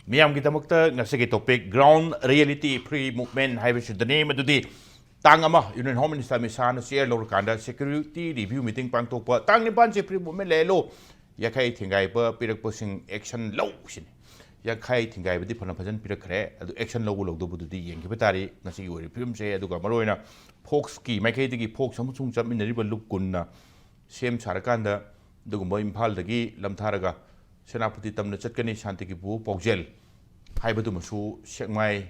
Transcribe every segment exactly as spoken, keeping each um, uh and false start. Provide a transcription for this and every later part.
ꯃꯤꯌꯥꯝꯒꯤꯗꯃꯛꯇ ꯉꯁꯤꯒꯤ topic ground reality free movement ꯍꯥꯏꯕꯁꯤꯗꯅꯤ꯫ ꯃꯗꯨꯗꯤ ꯇꯥꯡ ꯑꯃ Union Home Minister Amit ꯁꯥꯍꯅ chair ꯂꯧꯔꯀꯥꯟꯗ security review meeting ꯄꯥꯡꯊꯣꯛꯄ, ꯇꯥꯡ ꯅꯤꯄꯥꯟꯁꯦ free movement ꯂꯩꯍꯜꯂꯨ, ꯌꯥꯈꯩ ꯊꯤꯡꯒꯥꯏꯕ ꯄꯤꯔꯛꯄꯁꯤꯡ action ꯂꯧ ꯁꯤꯅꯤ꯫ ꯌꯥꯈꯩ ꯊꯤꯡꯒꯥꯏꯕꯗꯤ ꯐꯅ ꯐꯖꯅ ꯄꯤꯔꯛꯈ꯭ꯔꯦ, ꯑꯗꯨ action ꯂꯧꯕ ꯂꯧꯗꯕꯗꯨꯗꯤ ꯌꯦꯡꯈꯤꯕ ꯇꯥꯔꯤ ꯉꯁꯤꯒꯤ ꯑꯣꯏꯔꯤꯕ ꯐꯤꯕꯝꯁꯦ꯫ ꯑꯗꯨꯒ ꯃꯔꯨꯑꯣꯏꯅ ꯐꯣꯛꯁꯀꯤ ꯃꯥꯏꯀꯩꯗꯒꯤ, ꯐꯣꯛꯁ ꯑꯃꯁꯨꯡ ꯆꯠꯃꯤꯟꯅꯔꯤꯕ ꯂꯨꯞ ꯀꯨꯟꯅ ꯁꯦꯝ ꯁꯥꯔꯀꯥꯟꯗ ꯑꯗꯨꯒꯨꯝꯕ ꯏꯝꯐꯥꯜꯗꯒꯤ ꯂꯝꯊꯥꯔꯒ ꯁꯦꯅꯥꯄꯇꯤ ꯇꯝꯅ ꯆꯠꯀꯅꯤ, ꯁꯥꯟꯇꯤꯒꯤ ꯄꯨ ꯄꯥꯎꯖꯦꯜ ꯍꯥꯏꯕꯗꯨꯃꯁꯨ ꯁꯦꯛꯃꯥꯏ,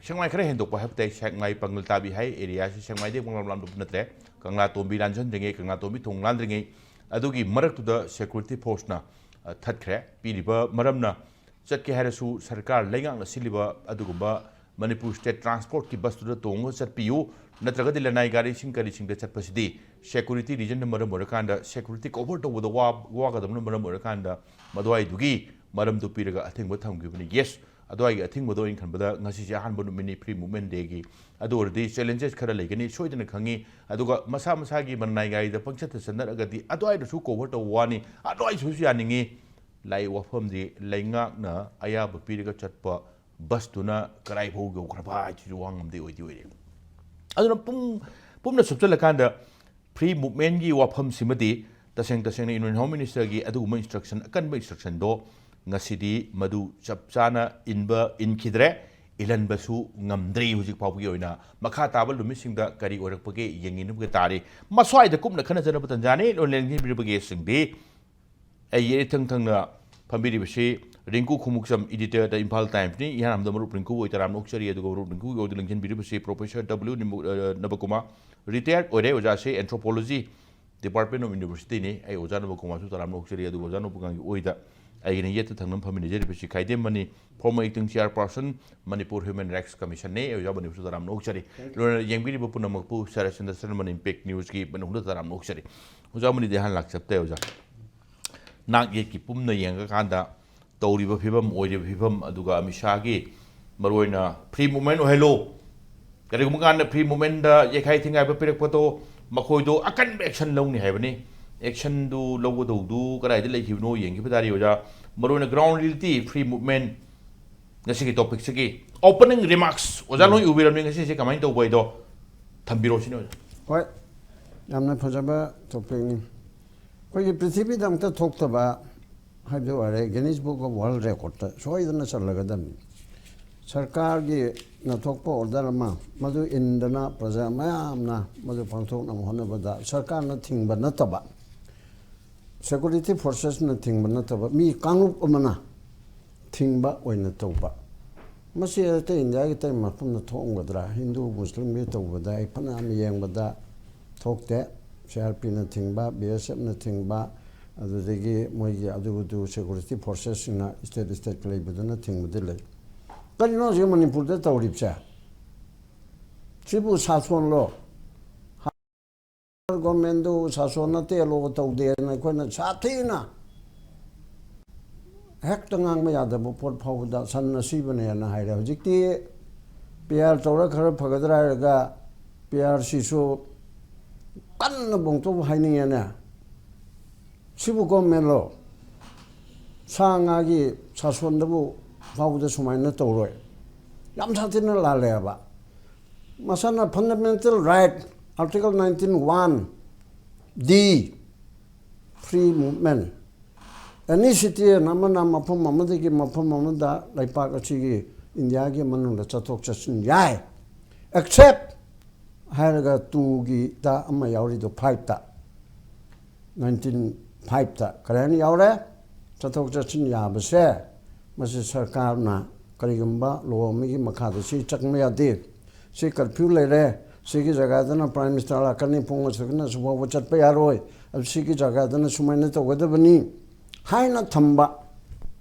ꯁꯦꯛꯃꯥꯏ ꯈꯔ ꯍꯦꯟꯗꯣꯛꯄ ꯍꯥꯏꯕ ꯇꯥꯏ, ꯁꯦꯛꯃꯥꯏ ꯄꯥꯡꯒꯜ ꯇꯥꯕꯤ ꯍꯥꯏ area ꯁꯤ ꯁꯦꯛꯃꯥꯏꯗꯒꯤ ꯄꯪꯂꯥꯞ ꯂꯥꯞꯄ ꯅꯠꯇ꯭ꯔꯦ꯫ ꯀꯪꯂꯥꯇꯣꯝꯕꯤ ꯂꯥꯟꯖꯟꯗ꯭ꯔꯤꯉꯩ, ꯀꯪꯂꯥꯇꯣꯝꯕꯤ ꯊꯣꯡ ꯂꯥꯟꯗ꯭ꯔꯤꯉꯩ ꯑꯗꯨꯒꯤ ꯃꯔꯛꯇꯨꯗ security force ꯅ, ꯑ, ꯊꯠꯈ꯭ꯔꯦ꯫ ꯄꯤꯔꯤꯕ ꯃꯔꯝꯅ ꯆꯠꯀꯦ ꯍꯥꯏꯔꯁꯨ ꯁꯔꯀꯥꯔ ꯂꯩꯉꯥꯛꯅ ꯁꯤꯜꯂꯤꯕ ꯑꯗꯨꯒꯨꯝꯕ ꯃꯅꯤꯄꯨꯔ state transport ꯀꯤ bus ꯇꯨꯗ ꯇꯣꯡꯉꯒ ꯆꯠꯄꯤꯌꯨ, ꯅꯠꯇ꯭ꯔꯒꯗꯤ ꯂꯅꯥꯏ ꯒꯥꯔꯤꯁꯤꯡ ꯀꯔꯤꯁꯤꯡꯗ ꯆꯠꯄꯁꯤꯗꯤ security reason ꯅ ꯃꯔꯝ ꯑꯣꯏꯔꯀꯥꯟꯗ, security cover ꯇꯧꯕꯗ ꯋꯥ-, ꯋꯥꯒꯗꯕꯅ ꯃꯔꯝ ꯑꯣꯏꯔꯀꯥꯟꯗ ꯃꯗꯨꯋꯥꯏꯗꯨꯒꯤ ꯃꯔꯝꯗꯨ ꯄꯤꯔꯒ ꯑꯊꯤꯡꯕ ꯊꯝꯈꯤꯕꯅꯤ꯫ Yes, ꯑꯗꯨꯋꯥꯏꯒꯤ ꯑꯊꯤꯡꯕꯗꯣ ꯑꯩꯅ ꯈꯟꯕꯗ ꯉꯁꯤꯁꯦ ꯑꯍꯥꯟꯕ ꯅꯨꯃꯤꯠꯅꯤ free movement day ꯒꯤ꯫ ꯑꯗꯨ ꯑꯣꯏꯔꯗꯤ challenges ꯈꯔ ꯂꯩꯒꯅꯤ ꯁꯣꯏꯗꯅ ꯈꯪꯉꯤ꯫ ꯑꯗꯨꯒ ꯃꯁꯥ ꯃꯁꯥꯒꯤ ꯃꯅꯥꯏ ꯒꯥꯔꯤꯗ ꯄꯪꯆꯠꯇ ꯆꯠꯅꯔꯒꯗꯤ ꯑꯗꯨꯋꯥꯏꯗꯁꯨ cover ꯇꯧꯕ ꯋꯥꯅꯤ, ꯑꯗꯨꯋꯥꯏꯁꯨ ꯌꯥꯅꯤꯡꯉꯤ꯫ ꯂꯥꯛꯏ ꯋꯥꯐꯝꯗꯤ ꯂꯩꯉꯥꯛꯅ ꯑꯌꯥꯕ ꯄꯤꯔꯒ ꯆꯠꯄ bus ꯇꯨꯅ ꯀꯗꯥꯏ ꯐꯥꯎ ꯌꯧꯈ꯭ꯔꯕ ꯍꯥꯏꯁꯤꯁꯨ ꯋꯥ ꯉꯝꯗꯦ ꯑꯣꯏꯗꯤ ꯑꯣꯏꯔꯦ꯫ ꯑꯗꯨꯅ ꯄꯨꯝ-, ꯄꯨꯝꯅ ꯁꯨꯞꯆꯜꯂꯀꯥꯟꯗ free movement ꯀꯤ ꯋꯥꯐꯝꯁꯤꯃꯗꯤ ꯇꯁꯦꯡ ꯇꯁꯦꯡꯅ Union Home Minister ꯒꯤ ꯑꯗꯨꯒꯨꯝꯕ instruction, ꯑꯀꯟꯕ instruction ꯗꯣ ꯉꯁꯤꯗꯤ ꯃꯗꯨ ꯆꯞ ꯆꯥꯅ ꯏꯟꯕ ꯏꯟꯈꯤꯗ꯭ꯔꯦ, ꯏꯜꯍꯟꯕꯁꯨ ꯉꯝꯗ꯭ꯔꯤ꯫ ꯍꯧꯖꯤꯛ ꯐꯥꯎꯕꯒꯤ ꯑꯣꯏꯅ ꯃꯈꯥ ꯇꯥꯕ ꯅꯨꯃꯤꯠꯁꯤꯡꯗ ꯀꯔꯤ ꯑꯣꯏꯔꯛꯄꯒꯦ ꯌꯦꯡꯃꯤꯟꯅꯕ ꯇꯥꯔꯤ꯫ ꯃꯁ꯭ꯋꯥꯏꯗ ꯀꯨꯞꯅ ꯈꯟꯅꯖꯅꯕ ꯇꯟꯖꯥꯅꯤ꯫ ꯂꯣꯏꯅ ꯂꯦꯡꯁꯤꯟꯕꯤꯔꯤꯕꯒꯦꯁꯤꯡꯗꯤ ꯑꯩ ꯏꯊꯪ ꯊꯪꯅ ꯐꯝꯕꯤꯔꯤꯕꯁꯤ ꯔꯤꯡꯀꯨ ꯈꯣꯡꯎꯞꯆꯝ, editor ꯗ ꯏꯝꯐꯥꯜ ꯇꯥꯏꯝꯁꯅꯤ꯫ ꯏꯍꯥꯟ ꯍꯥꯟꯕꯗ ꯃꯔꯨꯞ ꯔꯤꯡꯀꯨ ꯑꯣꯏ ꯇꯔꯥꯝꯅ ꯑꯣꯛꯆꯔꯤ, ꯑꯗꯨꯒ ꯃꯔꯨꯞ ꯔꯤꯡꯀꯨꯒꯤ ꯑꯣꯏꯗ ꯂꯦꯡꯁꯤꯟꯕꯤꯔꯤꯕꯁꯤ Professor W ꯅꯤꯃꯨ-, ꯑ, ꯅꯕꯀꯨꯃꯥꯔ, retired ꯑꯣꯏꯔꯦ, ꯑꯣꯖꯥꯁꯦ Anthropology Department of University ꯅꯤ꯫ ꯑꯩ ꯑꯣꯖꯥ ꯅꯕꯀꯨꯃꯥꯔꯁꯨ ꯇꯔꯥꯝꯅ ꯑꯣꯛꯆꯔꯤ, ꯑꯗꯨꯒ ꯑꯣꯖꯥ ꯅꯕꯀꯨꯃꯥꯔꯒꯤ ꯑꯣꯏꯗ ꯑꯩꯒꯤꯅ ꯌꯦꯠꯇ ꯊꯪꯅ ꯐꯝꯃꯤꯟꯅꯖꯔꯤꯕꯁꯤ ꯈꯥꯏꯗꯦꯝꯃꯅꯤ, former acting chairperson, Manipur Human Rights Commission ꯅꯤ꯫ ꯑꯩ ꯑꯣꯖꯥ ꯃꯅꯤꯄꯨꯔꯁꯨ ꯇꯔꯥꯝꯅ ꯑꯣꯛꯆꯔꯤ꯫ ꯂꯣꯏꯅ ꯌꯦꯡꯕꯤꯔꯤꯕ ꯄꯨꯝꯅꯃꯛꯄꯨ ꯁꯔꯁꯆꯟꯗ꯭ꯔ ꯁꯔꯃꯟ Impact News ꯀꯤ ꯃꯅꯨꯡꯗ ꯇꯔꯥꯝꯅ ꯑꯣꯛꯆꯔꯤ꯫ ꯑꯣꯖꯥ ꯃꯅꯤꯗꯤ ꯍꯥꯟꯅ ꯂꯥꯛꯆꯕ ꯇꯥꯏ ꯑꯣꯖꯥ꯫ ꯅꯥꯛ ꯌꯦꯠꯀꯤ ꯄꯨꯝꯅ ꯌꯦꯡꯉꯀꯥꯟꯗ ꯇꯧꯔꯤꯕ ꯐꯤꯕꯝ, ꯑꯣꯏꯔꯤꯕ ꯐꯤꯕꯝ, ꯑꯗꯨꯒ ꯑꯃꯤꯠ ꯁꯥꯍꯒꯤ ꯃꯔꯨꯑꯣꯏꯅ free movement ꯑꯣꯏꯍꯜꯂꯨ, ꯀꯔꯤꯒꯨꯝꯕ ꯀꯥꯟꯗ free movement ꯗ ꯌꯩꯈꯥꯏ ꯊꯤꯡꯒꯥꯏꯕ ꯄꯤꯔꯛꯄꯗꯣ ꯃꯈꯣꯏꯗꯣ ꯑꯀꯟꯕ action ꯂꯧꯅꯤ ꯍꯥꯏꯕꯅꯤ꯫ Action ꯗꯨ ꯂꯧꯒꯗꯧꯗꯨ ꯀꯗꯥꯏꯗ ꯂꯩꯈꯤꯕꯅꯣ ꯌꯦꯡꯈꯤꯕ ꯇꯥꯔꯦ ꯑꯣꯖꯥ꯫ ꯃꯔꯨꯑꯣꯏꯅ ground reality free movement ꯉꯁꯤꯒꯤ ꯇꯣꯄꯤꯛꯁꯤꯒꯤ ꯑꯣꯄꯅꯤꯡ ꯔꯤꯃꯥꯔꯛꯁ ꯑꯣꯖꯥ ꯂꯣꯏ ꯎꯕꯤꯔꯝꯅꯤ, ꯉꯁꯤꯁꯦ ꯀꯃꯥꯏꯅ ꯇꯧꯕ ꯍꯥꯏꯗꯣ ꯊꯝꯕꯤꯔꯣ ꯁꯤꯅꯤ ꯑꯣꯖꯥ꯫ ꯍꯣꯏ, ꯌꯥꯝꯅ ꯐꯖꯕ ꯇꯣꯄꯤꯛꯅꯤ꯫ ꯑꯩꯈꯣꯏꯒꯤ ꯄ꯭ꯔꯤꯊꯤꯕꯤꯗ ꯑꯝꯇ ꯊꯣꯛꯇꯕ ꯍꯥꯏꯕꯗꯨ ꯑꯣꯏꯔꯦ, ꯒꯤꯅꯤꯁ ꯕꯨꯛ ꯑꯣꯐ ꯋꯥꯔꯜ ꯔꯦꯀꯣꯔꯠꯇ ꯁꯣꯏꯗꯅ ꯆꯜꯂꯒꯗꯕꯅꯤ꯫ ꯁꯔꯀꯥꯔꯒꯤ ꯅꯊꯣꯛꯄ ꯑꯣꯔꯗꯔ ꯑꯃ ꯃꯗꯨ ꯏꯟꯗꯅ ꯄ꯭ꯔꯖꯥ ꯃꯌꯥꯝꯅ ꯃꯗꯨ ꯄꯥꯡꯊꯣꯛꯅꯕ ꯍꯣꯠꯅꯕꯗ ꯁꯔꯀꯥꯔꯅ ꯊꯤꯡꯕ ꯅꯠꯇꯕ, ꯁꯦꯀꯨꯔꯤꯇꯤ ꯐꯣꯔꯁꯦꯁꯅ ꯊꯤꯡꯕ ꯅꯠꯇꯕ, ꯃꯤ ꯀꯥꯡꯂꯨꯞ ꯑꯃꯅ ꯊꯤꯡꯕ ꯑꯣꯏꯅ ꯇꯧꯕ꯫ ꯃꯁꯤ ꯑꯇꯩ ꯏꯟꯗꯤꯌꯥꯒꯤ ꯑꯇꯩ ꯃꯐꯝꯗ ꯊꯣꯛꯑꯝꯒꯗ꯭ꯔꯥ? ꯍꯤꯟꯗꯨ ꯃꯨꯁꯂꯤꯝꯒꯤ ꯇꯧꯕꯗ ꯑꯩ ꯐꯅꯌꯥꯝ ꯌꯦꯡꯕꯗ ꯊꯣꯛꯇꯦ꯫ ꯁꯤ ꯑꯥꯔ ꯄꯤꯅ ꯊꯤꯡꯕ, ꯕꯤ ꯑꯦꯁ ꯑꯦꯐꯅ ꯊꯤꯡꯕ, ꯑꯗꯨꯗꯒꯤ ꯃꯣꯏꯒꯤ ꯑꯗꯨ ꯑꯗꯨ ꯁꯦꯀꯨꯔꯤꯇꯤ ꯐꯣꯔꯁꯦꯁꯁꯤꯡꯅ ꯏꯁꯇꯦꯠ ꯏꯁꯇꯦꯠꯀꯤ ꯂꯩꯕꯗꯨꯅ ꯊꯤꯡꯕꯗꯤ ꯂꯩ꯫ ꯀꯔꯤꯅꯣ ꯍꯧꯖꯤꯛ ꯃꯅꯤꯄꯨꯔꯗ ꯇꯧꯔꯤꯕꯁꯦ? ꯁꯤꯕꯨ ꯁꯥꯁꯣꯟꯂꯣ? ꯒꯣꯔꯃꯦꯟꯗꯨ ꯁꯥꯁꯣꯟ ꯅꯠꯇꯦ, ꯂꯣ ꯇꯧꯗꯦꯅ ꯑꯩꯈꯣꯏꯅ ꯁꯥꯊꯤꯅ ꯍꯦꯛꯇ ꯉꯥꯡꯕ ꯌꯥꯗꯕ ꯄꯣꯠ ꯐꯥꯎꯕꯗ ꯁꯟ ꯑꯁꯤꯕꯅꯦꯅ ꯍꯥꯏꯔꯦ꯫ ꯍꯧꯖꯤꯛꯇꯤ ꯄꯤ ꯑꯥꯔ ꯇꯧꯔ ꯈꯔ ꯐꯒꯗ꯭ꯔꯥ ꯍꯥꯏꯔꯒ ꯄꯤ ꯑꯥꯔꯁꯤꯁꯨ ꯀꯟꯅ ꯕꯣꯡꯇꯣꯞ ꯍꯥꯏꯅꯤꯡꯉꯦꯅꯦ꯫ ꯁꯤꯕꯨ ꯒꯣꯔꯃꯦꯟꯂꯣ? ꯁꯥ ꯉꯥꯒꯤ ꯁꯥꯁꯣꯟꯗꯕꯨ ꯐꯥꯎꯕꯗ ꯁꯨꯃꯥꯏꯅ ꯇꯧꯔꯣꯏ꯫ ꯌꯥꯝ ꯁꯥꯊꯤꯅ ꯂꯥꯜꯂꯦ ꯍꯥꯏꯕ꯫ ꯃꯁꯥꯅ fundamental right, article nineteen one D, free movement, any citizen ꯑꯃꯅ ꯃꯐꯝ ꯑꯃꯗꯒꯤ ꯃꯐꯝ ꯑꯃꯗ ꯂꯩꯄꯥꯛ ꯑꯁꯤꯒꯤ ꯏꯟꯗꯤꯌꯥꯒꯤ ꯃꯅꯨꯡꯗ ꯆꯠꯊꯣꯛ ꯆꯠꯁꯤꯟ ꯌꯥꯏ꯫ ꯑꯦꯛꯁꯦꯞ ꯍꯥꯏꯔꯒ ꯇꯨꯒꯤꯗ ꯑꯃ ꯌꯥꯎꯔꯤꯗꯣ, ꯐꯥꯏꯚꯇ, ꯅꯥꯏꯟꯇꯤꯟ ꯐꯥꯏꯚꯇ ꯀꯔꯤ ꯍꯥꯏꯅ ꯌꯥꯎꯔꯦ? ꯆꯠꯊꯣꯛ ꯆꯠꯁꯤꯟ ꯌꯥꯕꯁꯦ ꯃꯁꯤ ꯁꯔꯀꯥꯔꯅ ꯀꯔꯤꯒꯨꯝꯕ ꯂꯣ ꯑꯃꯒꯤ ꯃꯈꯥꯗ ꯁꯤ ꯆꯪꯕ ꯌꯥꯗꯦ, ꯁꯤ ꯀꯔꯐ꯭ꯌꯨ ꯂꯩꯔꯦ, ꯁꯤꯒꯤ ꯖꯒꯥꯗꯅ ꯄ꯭ꯔꯥꯏꯝ ꯃꯤꯅꯤꯁꯇꯔ ꯂꯥꯛꯀꯅꯤ, ꯄꯨꯡ ꯑꯁꯨꯛꯅ ꯑꯁꯨꯛ ꯐꯥꯎꯕ ꯆꯠꯄ ꯌꯥꯔꯣꯏ, ꯑꯗꯨ ꯁꯤꯒꯤ ꯖꯒꯥꯗꯅ ꯁꯨꯃꯥꯏꯅ ꯇꯧꯒꯗꯕꯅꯤ ꯍꯥꯏꯅ ꯊꯝꯕ,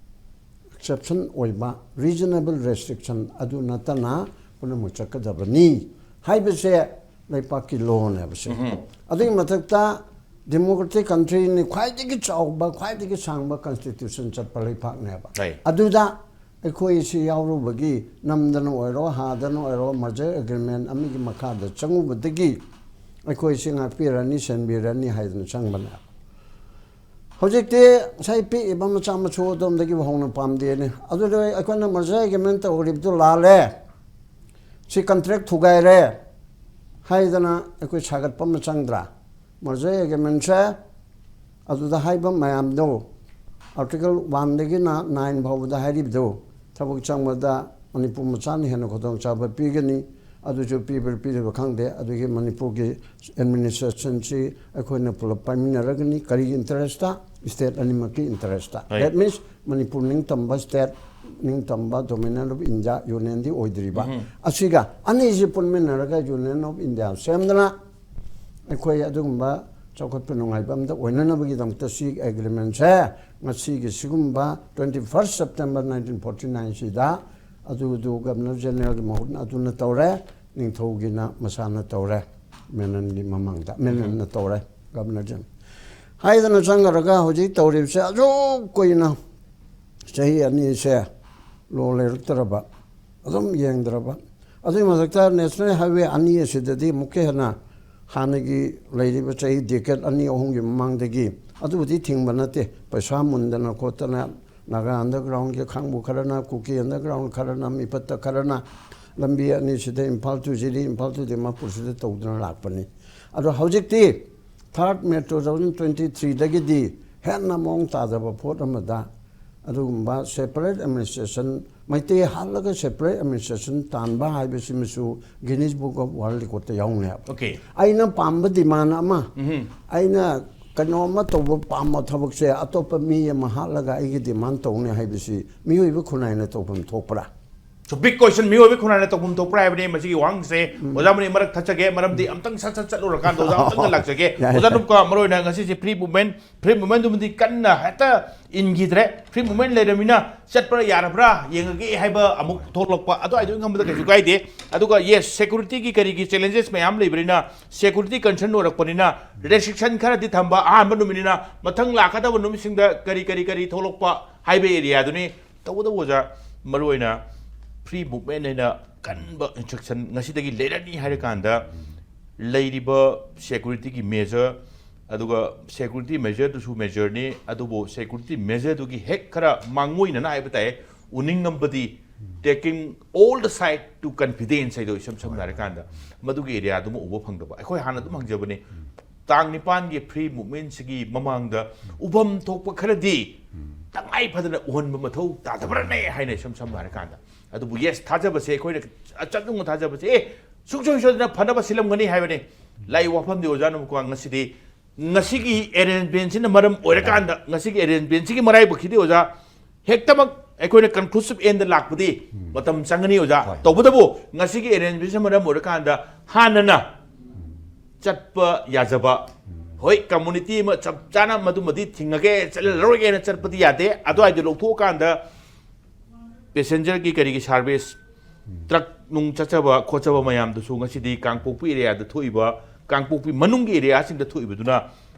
ꯑꯦꯛꯁꯦꯞꯁꯟ ꯑꯣꯏꯕ, ꯔꯤꯖꯅꯦꯕꯜ ꯔꯦꯁꯇ꯭ꯔꯤꯛꯁꯟ ꯑꯗꯨ ꯅꯠꯇꯅ ꯄꯨꯝꯅꯃꯛ ꯆꯠꯀꯗꯕꯅꯤ ꯍꯥꯏꯕꯁꯦ ꯂꯩꯄꯥꯛꯀꯤ ꯂꯣꯅꯦꯕꯁꯦ꯫ ꯑꯗꯨꯒꯤ ꯃꯊꯛꯇ ꯗꯦꯃꯣꯀ꯭ꯔꯦꯇꯤꯛ ꯀꯟꯇ꯭ꯔꯤꯅꯤ, ꯈ꯭ꯋꯥꯏꯗꯒꯤ ꯆꯥꯎꯕ, ꯈ꯭ꯋꯥꯏꯗꯒꯤ ꯁꯥꯡꯕ ꯀꯟꯁꯇꯤꯇ꯭ꯌꯨꯁꯟ ꯆꯠꯄ ꯂꯩꯄꯥꯛꯅꯦꯕ꯫ ꯂꯩ꯫ ꯑꯗꯨꯗ ꯑꯩꯈꯣꯏꯁꯤ ꯌꯥꯎꯔꯨꯕꯒꯤ, ꯅꯝꯗꯅ ꯑꯣꯏꯔꯣ, ꯍꯥꯗꯅ ꯑꯣꯏꯔꯣ, ꯃꯔꯖꯔ ꯑꯦꯒ꯭ꯔꯤꯃꯦꯟ ꯑꯃꯒꯤ ꯃꯈꯥꯗ ꯆꯪꯉꯨꯕꯗꯒꯤ ꯑꯩꯈꯣꯏꯁꯤ ꯉꯥꯛꯄꯤꯔꯅꯤ, ꯁꯦꯟꯕꯤꯔꯅꯤ ꯍꯥꯏꯗꯅ ꯆꯪꯕꯅꯦ꯫ ꯍꯧꯖꯤꯛꯇꯤ ꯉꯁꯥꯏ ꯄꯤꯛꯏꯕ ꯃꯆꯥ ꯃꯁꯨ ꯑꯗꯣꯝꯗꯒꯤ ꯍꯧꯅ ꯄꯥꯝꯗꯦꯅꯦ꯫ ꯑꯗꯨꯗ ꯑꯩꯈꯣꯏꯅ merger agreement ꯇꯧꯔꯤꯕꯗꯨ ꯂꯥꯜꯂꯦ, ꯁꯤ contract ꯊꯨꯒꯥꯏꯔꯦ ꯍꯥꯏꯗꯅ ꯑꯩꯈꯣꯏ ꯁꯥꯒꯠꯄ ꯑꯃ ꯆꯪꯗ꯭ꯔꯥ? Merger agreement ꯁꯦ ꯑꯗꯨꯗ ꯍꯥꯏꯕ ꯃꯌꯥꯝꯗꯣ, Article one ꯗꯒꯤꯅ nine ꯐꯥꯎꯕꯗ ꯍꯥꯏꯔꯤꯕꯗꯣ, ꯊꯕꯛ ꯆꯪꯕꯗ ꯃꯅꯤꯄꯨꯔ ꯃꯆꯥꯅ ꯍꯦꯟꯅ ꯈꯨꯗꯣꯡꯆꯥꯕ ꯄꯤꯒꯅꯤ꯫ ꯑꯗꯨꯁꯨ ꯄꯤꯕ꯭ꯔꯥ ꯄꯤꯗꯕ꯭ꯔꯥ ꯈꯪꯗꯦ꯫ ꯑꯗꯨꯒꯤ ꯃꯅꯤꯄꯨꯔꯒꯤ administration ꯁꯤ ꯑꯩꯈꯣꯏꯅ ꯄꯨꯂꯞ ꯄꯥꯏꯃꯤꯟꯅꯔꯒꯅꯤ꯫ ꯀꯔꯤꯒꯤ interest ꯇ? State ꯑꯅꯤꯃꯛꯀꯤ interest ꯇ꯫ Right. That means ꯃꯅꯤꯄꯨꯔ ꯅꯤꯡꯇꯝꯕ state, ꯅꯤꯡꯇꯝꯕ Dominion of India, Union ꯗꯤ ꯑꯣꯏꯗ꯭ꯔꯤꯕ꯫ ꯑꯁꯤꯒ ꯑꯅꯤꯁꯤ ꯄꯨꯟꯃꯤꯟꯅꯔꯒ Union of India ꯁꯦꯝꯗꯅ ꯑꯩꯈꯣꯏ ꯑꯗꯨꯒꯨꯝꯕ ꯆꯥꯎꯈꯠꯄ ꯅꯨꯡꯉꯥꯏꯕ ꯑꯝꯗ ꯑꯣꯏꯅꯅꯕꯒꯤꯗꯃꯛꯇ ꯁꯤ agreement ꯁꯦ ꯉꯁꯤꯒꯤ ꯁꯤꯒꯨꯝꯕ twenty first September nineteen forty nine ꯁꯤꯗ ꯑꯗꯨꯗꯨ Governor General ꯒꯤ ꯃꯍꯨꯠꯅ ꯑꯗꯨꯅ ꯇꯧꯔꯦ, ꯅꯤꯡꯊꯧꯒꯤꯅ ꯃꯁꯥꯅ ꯇꯧꯔꯦ, Menon ꯒꯤ ꯃꯃꯥꯡꯗ Menon ꯅ ꯇꯧꯔꯦ, Governor General꯫ ꯍꯥꯏꯗꯅ ꯆꯪꯈ꯭ꯔꯒ ꯍꯧꯖꯤꯛ ꯇꯧꯔꯤꯕꯁꯦ ꯑꯁꯨꯛ ꯀꯨꯏꯅ ꯆꯍꯤ ꯑꯅꯤꯁꯦ law ꯂꯩꯔꯛꯇ꯭ꯔꯕ, ꯑꯗꯨꯝ ꯌꯦꯡꯗ꯭ꯔꯕ꯫ ꯑꯗꯨꯒꯤ ꯃꯊꯛꯇ National Highway ꯑꯅꯤ ꯑꯁꯤꯗꯗꯤ ꯑꯃꯨꯛꯀ ꯍꯦꯟꯅ ꯍꯥꯟꯅꯒꯤ ꯂꯩꯔꯤꯕ ꯆꯍꯤ decade ꯑꯅꯤ ꯑꯍꯨꯝꯒꯤ ꯃꯃꯥꯡꯗꯒꯤ ꯑꯗꯨꯕꯨꯗꯤ ꯊꯤꯡꯕ ꯅꯠꯇꯦ, ꯄꯩꯁꯥ ꯃꯨꯟꯗꯅ ꯈꯣꯠꯇꯅ ꯅꯥꯒꯥ underground ꯒꯤ ꯈꯥꯡꯕꯨ ꯈꯔꯅ, ꯀꯨꯀꯤ underground ꯈꯔꯅ, ꯃꯤꯐꯠꯇ ꯈꯔꯅ ꯂꯝꯕꯤ ꯑꯅꯤꯁꯤꯗ Imphal to Jiri, Imphal to ꯗꯤꯃꯥꯄꯨꯔꯁꯤꯗ ꯇꯧꯗꯨꯅ ꯂꯥꯛꯄꯅꯤ꯫ ꯑꯗꯣ ꯍꯧꯖꯤꯛꯇꯤ third May two thousand twenty three ꯗꯒꯤꯗꯤ ꯍꯦꯟꯅ ꯃꯑꯣꯡ ꯇꯥꯗꯕ ꯄꯣꯠ ꯑꯃꯗ ꯑꯗꯨꯒꯨꯝꯕ separate administration, Meitei ꯍꯥꯠꯂꯒ separate administration ꯇꯥꯟꯕ ꯍꯥꯏꯕꯁꯤꯃꯁꯨ Guinness Book of World Record ꯇ ꯌꯥꯎꯅꯦꯕ꯫ Okay. ꯑꯩꯅ ꯄꯥꯝꯕ demand ꯑꯃ, ꯑꯩꯅ ꯀꯩꯅꯣ ꯑꯃ ꯇꯧꯕ ꯄꯥꯝꯕ ꯊꯕꯛꯁꯦ ꯑꯇꯣꯞꯄ ꯃꯤ ꯑꯃ ꯍꯥꯠꯂꯒ ꯑꯩꯒꯤ demand ꯇꯧꯅꯤ ꯍꯥꯏꯕꯁꯤ ꯃꯤꯑꯣꯏꯕ ꯈꯨꯟꯅꯥꯏꯅ ꯇꯧꯐꯝ ꯊꯣꯛꯄ꯭ꯔꯥ? So big question, ꯃꯤꯑꯣꯏꯕ ꯈꯨꯟꯅꯥꯏꯅ ꯇꯧꯐꯝ ꯊꯣꯛꯄ꯭ꯔꯥ ꯍꯥꯏꯕꯅꯤ ꯃꯁꯤꯒꯤ ꯋꯥꯍꯪꯁꯦ꯫ ꯑꯣꯖꯥ ꯃꯅꯤ ꯃꯔꯛ ꯊꯠꯆꯒꯦ, ꯃꯔꯝꯗꯤ ꯑꯝꯇꯪ ꯁꯠ ꯁꯠ ꯆꯠꯂꯨꯔꯀꯥꯟꯗ ꯑꯣꯖꯥ ꯑꯝꯇꯪꯒ ꯂꯥꯛꯆꯒꯦ꯫ ꯌꯥꯏ, ꯑꯣꯖꯥ ꯌꯥꯏ꯫ ꯅꯨꯄꯥ, ꯃꯔꯨ ꯑꯣꯏꯅ ꯉꯁꯤꯁꯦ free movement, free movement ꯗꯨꯃꯗꯤ ꯀꯟꯅ ꯍꯦꯛꯇ ꯏꯟꯈꯤꯗ꯭ꯔꯦ꯫ Free movement ꯂꯩꯔꯃꯤꯅ ꯆꯠꯄ꯭ꯔꯥ ꯌꯥꯔꯕ꯭ꯔꯥ ꯌꯦꯡꯉꯒꯦ ꯍꯥꯏꯕ ꯑꯃꯨꯛ ꯊꯣꯛꯂꯛꯄ, ꯑꯗꯨꯋꯥꯏꯗꯣ ꯏꯪꯉꯝꯕꯗ ꯀꯩꯁꯨ ꯀꯥꯏꯗꯦ꯫ ꯑꯗꯨꯒ yes, security ꯒꯤ ꯀꯔꯤꯒꯤ challenges ꯃꯌꯥꯝ ꯂꯩꯕꯅꯤꯅ, security concern ꯑꯣꯏꯔꯛꯄꯅꯤꯅ restriction ꯈꯔꯗꯤ ꯊꯝꯕ ꯑꯍꯥꯟꯕ ꯅꯨꯃꯤꯠꯅꯤꯅ, ꯃꯊꯪ ꯂꯥꯛꯀꯗꯕ ꯅꯨꯃꯤꯠꯁꯤꯡꯗ ꯀꯔꯤ ꯀꯔꯤ ꯀꯔꯤ ꯊꯣꯛꯂꯛꯄ ꯍꯥꯏꯕ area ꯗꯨꯅꯤ꯫ ꯇꯧꯕꯇꯕꯨ ꯑꯣꯖꯥ, ꯃꯔꯨꯑꯣꯏꯅ free movement ꯍꯥꯏꯅ ꯀꯟꯕ instruction ꯉꯁꯤꯗꯒꯤ ꯂꯩꯔꯅꯤ ꯍꯥꯏꯔꯀꯥꯟꯗ ꯂꯩꯔꯤꯕ security ꯒꯤ measure, ꯑꯗꯨꯒ security measureꯗꯨꯁꯨ measureꯅꯤ, ꯑꯗꯨꯕꯨ security measureꯗꯨꯒꯤ ꯍꯦꯛ ꯈꯔ ꯃꯥꯡꯑꯣꯏꯅꯅ ꯍꯥꯏꯕ ꯇꯥꯏ, ꯎꯅꯤꯡꯉꯝꯕꯗꯤ taking all the side to confidence ꯍꯥꯏꯗꯣ, ꯏꯁꯝ ꯁꯝꯅ ꯍꯥꯏꯔꯀꯥꯟꯗ ꯃꯗꯨꯒꯤ areaꯗꯨꯃ ꯎꯕ ꯐꯪꯗꯕ꯫ ꯑꯩꯈꯣꯏ ꯍꯥꯟꯅ ꯑꯗꯨꯝ ꯍꯪꯖꯕꯅꯤ, ꯇꯥꯡ ꯅꯤꯄꯥꯟꯒꯤ free movementꯁꯤꯒꯤ ꯃꯃꯥꯡꯗ ꯎꯐꯝ ꯊꯣꯛꯄ ꯈꯔꯗꯤ ꯇꯉꯥꯏ ꯐꯗꯅ ꯎꯍꯟꯕ ꯃꯊꯧ ꯇꯥꯗꯕ꯭ꯔꯅꯦ ꯍꯥꯏꯅ, ꯏꯁꯝ ꯁꯝꯅ ꯍꯥꯏꯔꯀꯥꯟꯗ꯫ ꯑꯗꯨꯕꯨ yes, ꯊꯥꯖꯕꯁꯦ, ꯑꯩꯈꯣꯏꯅ ꯑꯆꯠꯅꯨꯡ ꯊꯥꯖꯕꯁꯦ, ꯑꯦ, ꯁꯨꯡꯁꯣꯏ ꯁꯣꯏꯗꯅ ꯐꯅꯕ ꯁꯤꯜꯂꯝꯒꯅꯤ ꯍꯥꯏꯕꯅꯤ꯫ ꯂꯥꯏ ꯋꯥꯐꯝꯗꯤ ꯑꯣꯖꯥꯅ ꯑꯃꯨꯛ ꯉꯁꯤꯗꯤ, ꯉꯁꯤꯒꯤ arrangementꯁꯤꯅ ꯃꯔꯝ ꯑꯣꯏꯔꯀꯥꯟꯗ, ꯉꯁꯤꯒꯤ arrangementꯁꯤꯒꯤ ꯃꯔꯥꯏꯕꯛꯁꯤꯗꯤ ꯑꯣꯖꯥ, ꯍꯦꯛꯇꯃꯛ ꯑꯩꯈꯣꯏꯅ conclusive endꯗ ꯂꯥꯛꯄꯗꯤ ꯃꯇꯝ ꯆꯪꯒꯅꯤ ꯑꯣꯖꯥ꯫ ꯍꯣꯏ꯫ ꯇꯧꯕꯇꯕꯨ ꯉꯁꯤꯒꯤ arrangementꯁꯤꯅ ꯃꯔꯝ ꯑꯣꯏꯔꯀꯥꯟꯗ ꯍꯥꯟꯅꯅ ꯆꯠꯄ ꯌꯥꯖꯕ, ꯍꯣꯏ, community ꯑꯃ ꯆꯞ ꯆꯥꯅ ꯃꯗꯨꯃꯗꯤ ꯊꯤꯡꯉꯒꯦ, ꯆꯠꯍꯜꯂꯔꯣꯏꯒꯦꯅ ꯆꯠꯄꯗꯤ ꯌꯥꯗꯦ꯫ ꯑꯗꯨꯋꯥꯏꯗꯣ ꯂꯧꯊꯣꯛꯑꯀꯥꯟꯗ passengerꯒꯤ ꯀꯔꯤꯒꯤ service, truck ꯅꯨꯡ ꯆꯠꯆꯕ ꯈꯣꯠꯆꯕ ꯃꯌꯥꯝꯗꯨꯁꯨ ꯉꯁꯤꯗꯤ ꯀꯥꯡꯄꯣꯛꯄꯤ areaꯗ ꯊꯣꯛꯏꯕ, ꯀꯥꯡꯄꯣꯛꯄꯤ ꯃꯅꯨꯡꯒꯤ areaꯁꯤꯡꯗ ꯊꯣꯛꯏꯕꯗꯨꯅ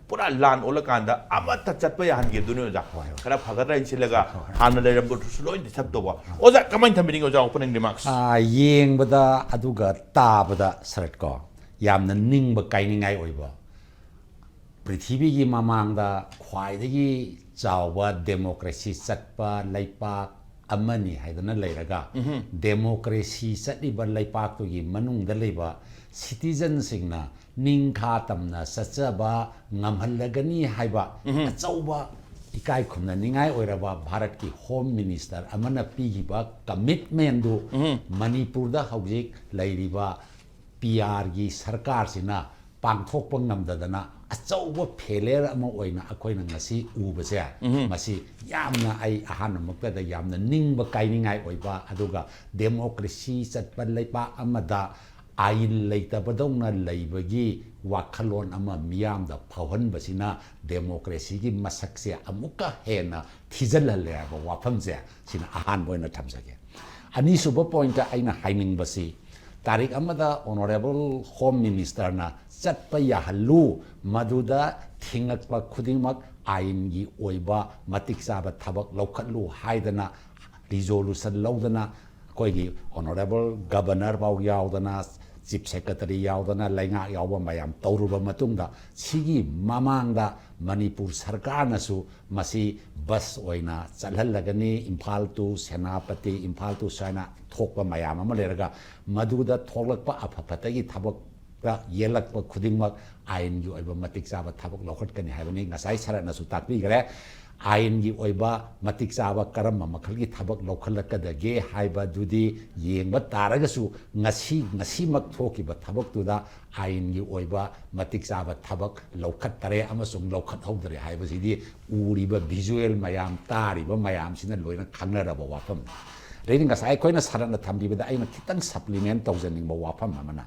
ꯄꯨꯔꯥ ꯂꯥꯟ ꯑꯣꯜꯂꯀꯥꯟꯗ ꯑꯃꯠꯇ ꯆꯠꯄ ꯌꯥꯍꯟꯈꯤꯕꯗꯨꯅ ꯑꯣꯖꯥ꯫ ꯍꯣꯏ, ꯍꯣꯏ꯫ ꯈꯔ ꯐꯒꯗ꯭ꯔꯥ ꯍꯥꯏꯅ ꯁꯤꯜꯂꯒ ꯍꯣꯏ, ꯍꯣꯏ꯫ ꯍꯥꯟꯅ ꯂꯩꯔꯝꯕꯗꯨꯁꯨ ꯂꯣꯏ disturb ꯇꯧꯕ꯫ ꯑꯣꯖꯥ, ꯀꯃꯥꯏꯅ ꯊꯝꯕꯤꯅꯤꯡꯉꯤ ꯑꯣꯖꯥ, opening remarks? ꯑꯥ, ꯌꯦꯡꯕꯗ ꯑꯗꯨꯒ ꯇꯥꯕꯗ ꯁꯔꯠ ꯀꯣ, ꯌꯥꯝꯅ ꯅꯤꯡꯕ ꯀꯥꯏꯅꯤꯡꯉꯥꯏ ꯑꯣꯏꯕ, ꯄ꯭ꯔꯤꯊꯤꯕꯤꯒꯤ ꯃꯃꯥꯡꯗ ꯈ꯭ꯋꯥꯏꯗꯒꯤ ꯆꯥꯎꯕ democracy ꯆꯠꯄ ꯂꯩꯄꯥꯛ ꯑꯃꯅꯤ ꯍꯥꯏꯗꯅ ꯂꯩꯔꯒ, democracy ꯆꯠꯂꯤꯕ ꯂꯩꯄꯥꯛꯇꯨꯒꯤ ꯃꯅꯨꯡꯗ ꯂꯩꯕ citizenꯁꯤꯡꯅ ꯅꯤꯡꯈꯥ ꯇꯝꯅ ꯆꯠꯆꯕ ꯉꯝꯍꯜꯂꯒꯅꯤ ꯍꯥꯏꯕ ꯑꯆꯧꯕ ꯏꯀꯥꯏ ꯈꯨꯝꯅꯅꯤꯡꯉꯥꯏ ꯑꯣꯏꯔꯕ ꯚꯥꯔꯠꯀꯤ Home Minister ꯑꯃꯅ ꯄꯤꯈꯤꯕ commitmentꯗꯨ ꯃꯅꯤꯄꯨꯔꯗ ꯍꯧꯖꯤꯛ ꯂꯩꯔꯤꯕ ꯄꯤ ꯑꯥꯔꯒꯤ ꯁꯔꯀꯥꯔꯁꯤꯅ ꯄꯥꯡꯊꯣꯛꯄ ꯉꯝꯗꯗꯅ ꯑꯆꯧꯕ failure ꯑꯃ ꯑꯣꯏꯅ ꯑꯩꯈꯣꯏꯅ ꯉꯁꯤ ꯎꯕꯁꯦ, ꯃꯁꯤ ꯌꯥꯝꯅ, ꯑꯩ ꯑꯍꯥꯟꯕꯃꯛꯇꯗ ꯌꯥꯝꯅ ꯅꯤꯡꯕ ꯀꯥꯏꯅꯤꯡꯉꯥꯏ ꯑꯣꯏꯕ, ꯑꯗꯨꯒ democracy ꯆꯠꯄ ꯂꯩꯄꯥꯛ ꯑꯃꯗ ꯑꯥꯏꯟ ꯂꯩꯇꯕꯗꯧꯅ ꯂꯩꯕꯒꯤ ꯋꯥꯈꯜꯂꯣꯟ ꯑꯃ ꯃꯤꯌꯥꯝꯗ ꯐꯥꯎꯍꯟꯕꯁꯤꯅ democracyꯒꯤ ꯃꯁꯛꯁꯦ ꯑꯃꯨꯛꯀ ꯍꯦꯟꯅ ꯊꯤꯖꯤꯜꯍꯜꯂꯦ ꯍꯥꯏꯕ ꯋꯥꯐꯝꯁꯦ, ꯁꯤꯅ ꯑꯍꯥꯟꯕ ꯑꯣꯏꯅ ꯊꯝꯖꯒꯦ꯫ ꯑꯅꯤꯁꯨꯕ pointꯇ ꯑꯩꯅ ꯍꯥꯏꯅꯤꯡꯕꯁꯤ, ꯇꯥꯔꯤꯛ ꯑꯃꯗ Honourable Home Ministerꯅ ꯆꯠꯄ ꯌꯥꯍꯜꯂꯨ, ꯃꯗꯨꯗ ꯊꯤꯡꯉꯛꯄ ꯈꯨꯗꯤꯡꯃꯛ ꯑꯥꯏꯟꯒꯤ ꯑꯣꯏꯕ ꯃꯇꯤꯛ ꯆꯥꯕ ꯊꯕꯛ ꯂꯧꯈꯠꯂꯨ ꯍꯥꯏꯗꯅ resolution ꯂꯧꯗꯅ, ꯑꯩꯈꯣꯏꯒꯤ Honourable Governor ꯐꯥꯎ ꯌꯥꯎꯗꯅ, ꯆꯤꯐ ꯁꯦꯀ꯭ꯔꯦꯇꯔꯤ ꯌꯥꯎꯗꯅ ꯂꯩꯉꯥꯛ ꯌꯥꯎꯕ ꯃꯌꯥꯝ ꯇꯧꯔꯨꯕ ꯃꯇꯨꯡꯗ, ꯁꯤꯒꯤ ꯃꯃꯥꯡꯗ ꯃꯅꯤꯄꯨꯔ ꯁꯔꯀꯥꯔꯅꯁꯨ ꯃꯁꯤ ꯕꯁ ꯑꯣꯏꯅ ꯆꯠꯍꯜꯂꯒꯅꯤ, ꯏꯝꯐꯥꯜ to ꯁꯦꯅꯥꯄꯇꯤ, ꯏꯝꯐꯥꯜ to ꯁꯨꯃꯥꯏꯅ ꯊꯣꯛꯄ ꯃꯌꯥꯝ ꯑꯃ ꯂꯩꯔꯒ, ꯃꯗꯨꯗ ꯊꯣꯛꯂꯛꯄ ꯑꯐ ꯐꯠꯇꯒꯤ ꯊꯕꯛꯇ ꯌꯦꯜꯂꯛꯄ ꯈꯨꯗꯤꯡꯃꯛ ꯑꯥꯏꯟꯒꯤ ꯑꯣꯏꯕ ꯃꯇꯤꯛ ꯆꯥꯕ ꯊꯕꯛ ꯂꯧꯈꯠꯀꯅꯤ ꯍꯥꯏꯕꯅꯤ꯫ ꯉꯁꯥꯏ ꯁꯔꯠꯅꯁꯨ ꯇꯥꯛꯄꯤꯈ꯭ꯔꯦ꯫ ꯑꯥꯏꯟꯒꯤ ꯑꯣꯏꯕ ꯃꯇꯤꯛ ꯆꯥꯕ ꯀꯔꯝꯕ ꯃꯈꯜꯒꯤ ꯊꯕꯛ ꯂꯧꯈꯠꯂꯛꯀꯗꯒꯦ ꯍꯥꯏꯕꯗꯨꯗꯤ ꯌꯦꯡꯕ ꯇꯥꯔꯒꯁꯨ, ꯉꯁꯤ, ꯉꯁꯤꯃꯛ ꯊꯣꯛꯈꯤꯕ ꯊꯕꯛꯇꯨꯗ ꯑꯥꯏꯟꯒꯤ ꯑꯣꯏꯕ ꯃꯇꯤꯛ ꯆꯥꯕ ꯊꯕꯛ ꯂꯧꯈꯠꯇꯔꯦ ꯑꯃꯁꯨꯡ ꯂꯧꯈꯠꯍꯧꯗꯔꯦ ꯍꯥꯏꯕꯁꯤꯗꯤ ꯎꯔꯤꯕ ꯚꯤꯖꯨꯑꯦꯜ ꯃꯌꯥꯝ, ꯇꯥꯔꯤꯕ ꯃꯌꯥꯝꯁꯤꯅ ꯂꯣꯏꯅ ꯈꯪꯅꯔꯕ ꯋꯥꯐꯝꯅꯤ꯫ ꯑꯗꯩꯗꯤ ꯉꯁꯥꯏ ꯑꯩꯈꯣꯏꯅ ꯁꯔꯠꯅ ꯊꯝꯕꯤꯕꯗ ꯑꯩꯅ ꯈꯤꯇꯪ ꯁꯄ꯭ꯂꯤꯃꯦꯟ ꯇꯧꯖꯅꯤꯡꯕ ꯋꯥꯐꯝ ꯑꯃꯅ,